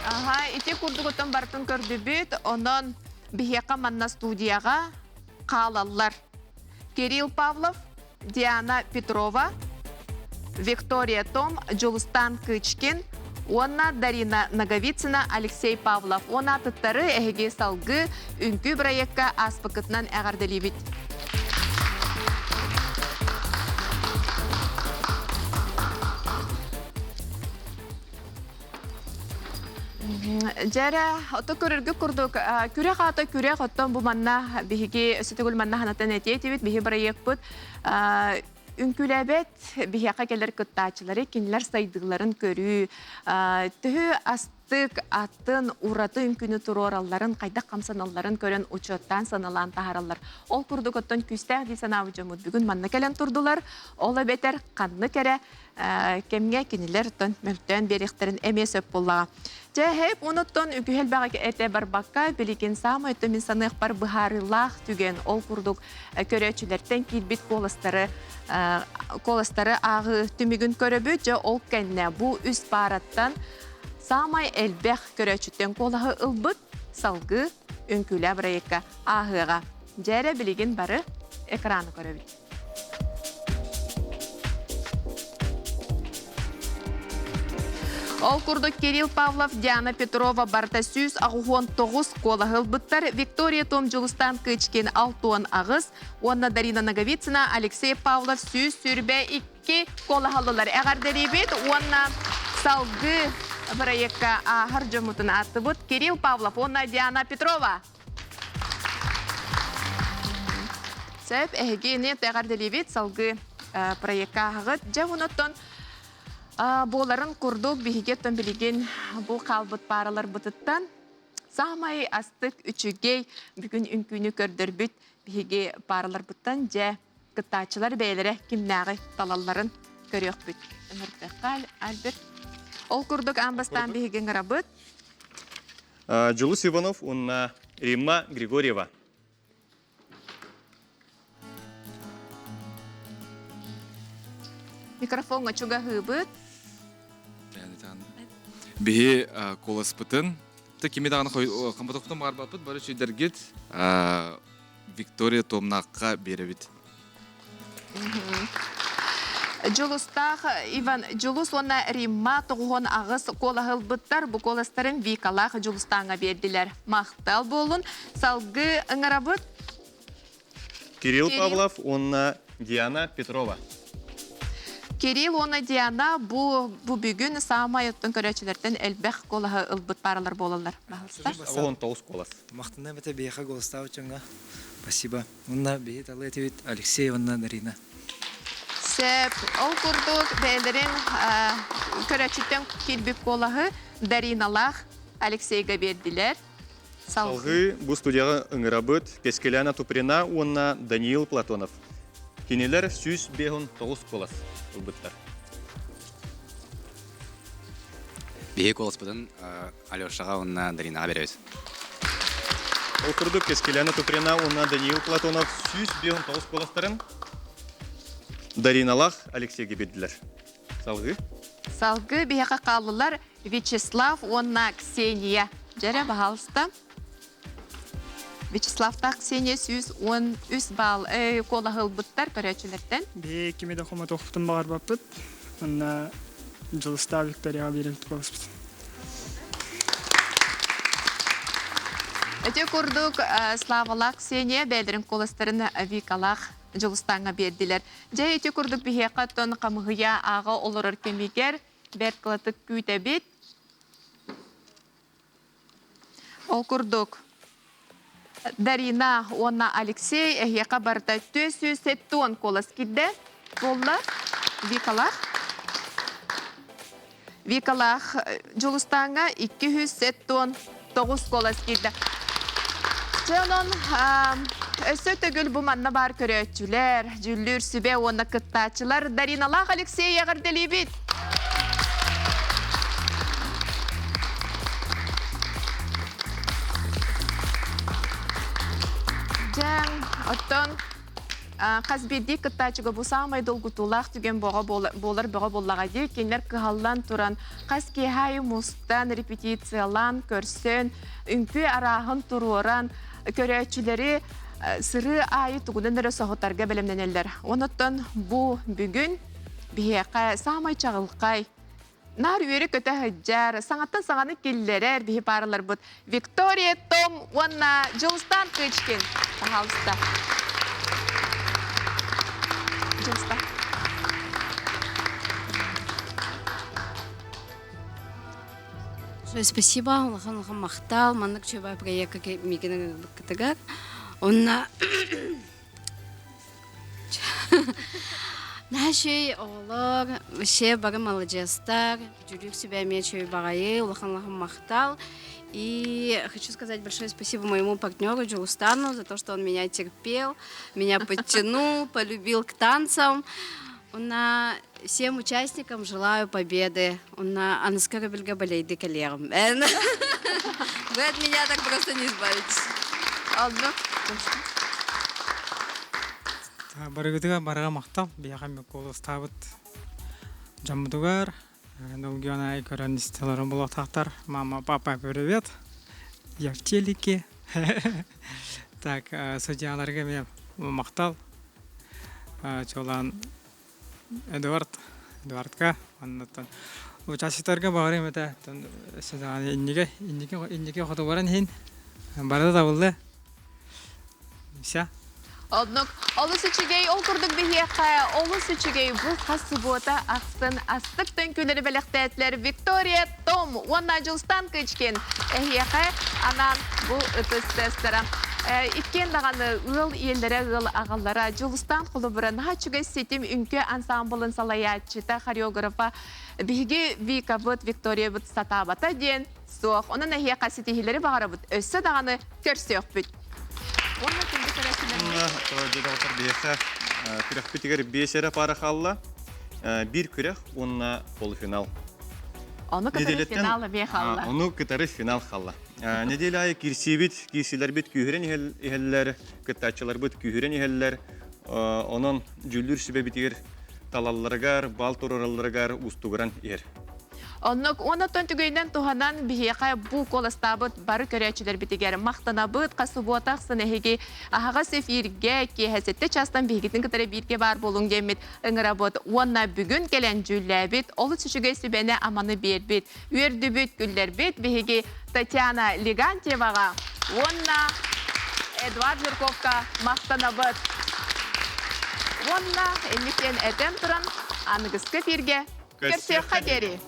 S1: аха, ити курдугуттан барытын көрдүбүт, онон биһиэхэ манна студияҕа хаалаллар. Кирилл Павлов, Диана Петрова, Виктория Том, Дьулустан Кычкин уонна Дарина Ноговицына, Алексей Павлов. Уонна атыттары эһиги салгыы үҥкүү бырайыакка ааспыккытынан эҕэрдэлиибит. Дьэрэ, ото көрөргө курдук, күрэх аата күрэх, оттон бу манна биһиги өссө төгүл манна ханатан этиэ этибит, биһи бырайыакпыт үҥкүүлээбэт биһиэхэ кэлэр кыттааччылары кинилэр сайдыыларын көрүү, төһө астык, атын, ураты үҥкүүнү туруоралларын, хайдах хамсаналларын көрөн учуоттаан саналаан таһаараллар. Ол курдук оттон күүстээх дии санаабыт дьоммут бүгүн манна кэлэн турдулар. Ол эбэтэр ханнык эрэ кэмҥэ кинилэр оттон мөлтөөн биэриэхтэрин эмиэ сөп буоллаҕа. Дьэ, хэп онуттан үгүһ элбэҕи этэ барбакка, билигин саамай өттө мин саныахпар быһаарыылаах түгэн ол курдук көрөөччүлэртэн киирбит куоластары куоластары ааҕыы түмүгүн көрөбүт. Дьэ, ол кэннэ бу үс паараттан саамай элбэх көрөөччүттэн куолаһы ылбыт салгыы үҥкүүлээх бырайыакка ааһыаҕа. Дьэ эрэ билигин бары экраны көрөбүт. Ол курдук Кирилл Павлов, Диана Петрова барыта 189 куолаһы ылбыттар. Виктория Том Дьулустан Кычкин 68 уонна Дарина Ноговицына, Алексей Павлов 122 куолаһаллылар. Эҕэрдэлиибит уонна салгыы бырайыакка ааһар дьоммутун ааттыбыт Кирилл Павлов уонна Диана Петрова. Сөп, эһиги ини эҕэрдэлиибит салгыы проекка ааһаҕыт. Дьэ, онуттан буоларын курдук биһиги оттон билигин бу хаалбыт паараларбытыттан саамай астык үчүгэй бүгүн үҥкүүнү көрдөрбүт биһиги паараларбыттан дьэ кыттааччылар бэйэлэрэ кимнээҕи талалларын көрүөхпүт. Ыҥырдахха Альберт. Ол курдук аан бастаан биһиги ыҥырабыт.
S2: Дьулус Иванов уонна Римма Григорьева.
S1: Микрофоҥҥа чугаһыыбыт.
S13: Биһи куоласпытын та кими даҕаны хампатохтон баҕарбаппыт бары сүүйдэргит Виктория Томнахха биэрэбит.
S1: Дьулустаах Иван Дьулус уонна Римма 98 куолаһы ылбыттар. Бу куоластарын Викалаах Дьулустааҥҥа биэрдилэр. Махтал буолун. Салгыы ыҥырабыт.
S2: Кирилл Павлов уонна Диана Петрова.
S1: Кирилл уонна Диана бу бу бүгүн саамай оттон көрөөччүлэртэн элбэх куолаһы ылбыт паралар буолаллар. Баһылыста.
S2: 19 куолас.
S7: Махтана бete биһиэхэ голостаабыт дьоҥҥо. Спасибо. Уонна биһи талы этибит Алексей уонна Дарина.
S1: Сөп. Ол курдук бэйэлэрин көрөөччүттэн киирбит куолаһы Дариналаах Алексейга биэрдилэр.
S2: Салгыы бу студияҕа ыҥырабыт Кэскилээнэ Туприна уонна Даниил Платонов. Кинилэр 159 куолас ылбыттар.
S20: Биһи куоласпытын Алешаҕа уонна Даринаҕа биэрэбит.
S2: Ол курдук Кэскилээнэ Туприна уонна Даниил Платонов 159 куоластарын Дариналаах Алексейга биэрдилэр. Салгыы.
S1: Салгыы биһиэхэ хааллылар Вячеслав уонна Ксения. Дьэрэ, баһаалыста. Вячеславтаах Ксения 113 балл куолаһы ылбыттар көрөөччүлэртэн.
S4: Биһи кими да хомотуохпутун баҕарбаппыт. Онно Дьулустаах Викторияҕа биэрэн куоласпыт.
S1: Ити курдук Славалаах Ксения бэйэлэрин куоластарын Викалаах Дьулустааҥҥа биэрдилэр. Дьэ ити курдук биһиэхэ оттон хамыһыйа ааҕа олорор кэмигэр бэрт кылатык күүтэбит. Ол курдук Дарина уонна Алексей эһиэхэ барыта 470 куолас киирдэ буолла. Викалаах. Викалаах Дьулустааҥҥа 279 куолас киирдэ. Дьэ онон өссө төгүл бу манна баар көрөөччүлэр, дьүүллүүр сүбэ уонна кыттааччылар Дариналаах Алексей эҕэрдэлиибит! Дьэ, оттон хас биирдии кыттааччыга бу саамай долгутуулаах түгэн буолар бөҕө буоллаҕа дии. Кинилэр кыһаллан туран, хас киэһэ аайы мустан, репетициялаан, көрсөн, үҥкүү арааһын туруоран, көрөөччүлэри Сырыы аайы тугунан эрэ соһутарга бэлэмнэнэллэр. Онуттан бу бүгүн биһиэхэ саамай чаҕылхай, наар үөрэ-көтө сылдьар, саҥаттан саҥаны киллэрэр биһи паараларбыт Виктория Том уонна Дьулустан Кычкин. Пожалуйста. Дьулустан.
S3: Спасибо, улахан улахан махтал. Маннык чөбө проекка мигин кытыгар. Онна Нашей оҕолор, вообще бары маладьыастар, дьүлүүр сүбэ эмиэ үчүгэй баҕайы, улахан улахан махтал. И хочу сказать большое спасибо моему партнеру Джулустану за то, что он меня терпел, меня подтянул, полюбил к танцам. Уна всем участникам желаю победы. Уна аныска рөбүлгэ балейды кэлиэҕим. Вы от меня так просто не избавитесь.
S4: Барыгытыгар барыга махтал. Биһиэхэ куоластаабыт дьоммутугар долгуйан аайы көрөн истэлэрин булуохтаахтар. Мама, папа, привет. Я в телеке. Так, судьяларга эмиэ махтал. Чуолаан Эдуард, Эдуардка, оннуттан участиктарга баҕарыам этэ, иннигэ, инники, инники хоту баран иһин, барыта табыллыа. Вся.
S1: Оннук олус үчүгэй, ол курдук биһиэхэ олус үчүгэй бу хас субуота ахсын астык төҥкүүлэри бэлэхтээтилэр Виктория Том уонна Дьулстан Кычкин. Эһиэхэ анаан бу ытыс тыастара. Иккиэн даҕаны ыал ийэлэрэ, ыал аҕалара Дьулустаан холобура наһаа үчүгэй ситим үҥкүү ансаамбылын салайааччыта, хореографа биһиги Викабыт, Викториябыт сатаабата диэн суох. Онон эһиэхэ ситиһиилэри баҕарабыт. Өссө даҕаны көрсүөхпүт. Уонна күндү көрөөччүлэрбит.
S2: Дьэ, биһиэхэ күрэхпитигэр биэс эрэ пара хаалла. Биир күрэх уонна полуфинал.
S1: Ону кытары финал эмиэ хаалла.
S2: Ону кытары финал хаалла. Неделя айы кирсиибит, кирсилэрбит күүһүрэн иһэллэр, кыттааччыларбыт күүһүрэн иһэллэр. Онон дьүүллүүр сүбэбитигэр талалларыгар, бал туруоралларыгар уустугуран иһэр.
S1: Оннук уонна түгэнинэн туһанан биһиэхэ бу куоластаабыт бары көрөөччүлэрбитигэр махтанабыт. Хас субуота ахсын эһиги аһаҕас эфиргэ киэһэ 7 чаастан биһигитин кытары бииргэ баар буолуҥ диэммит ыҥырабыт. Уонна бүгүн кэлэн дьүүллээбит, олус үчүгэй сүбэни-аманы биэрбит, үөрдүбүт, күллэрбит биһиги Татьяна Легантьеваҕа уонна Эдуард Жирковка махтанабыт. Уонна инниктэн этэн туран, аныгыскы эфиргэ Көрсүөххэ диэри!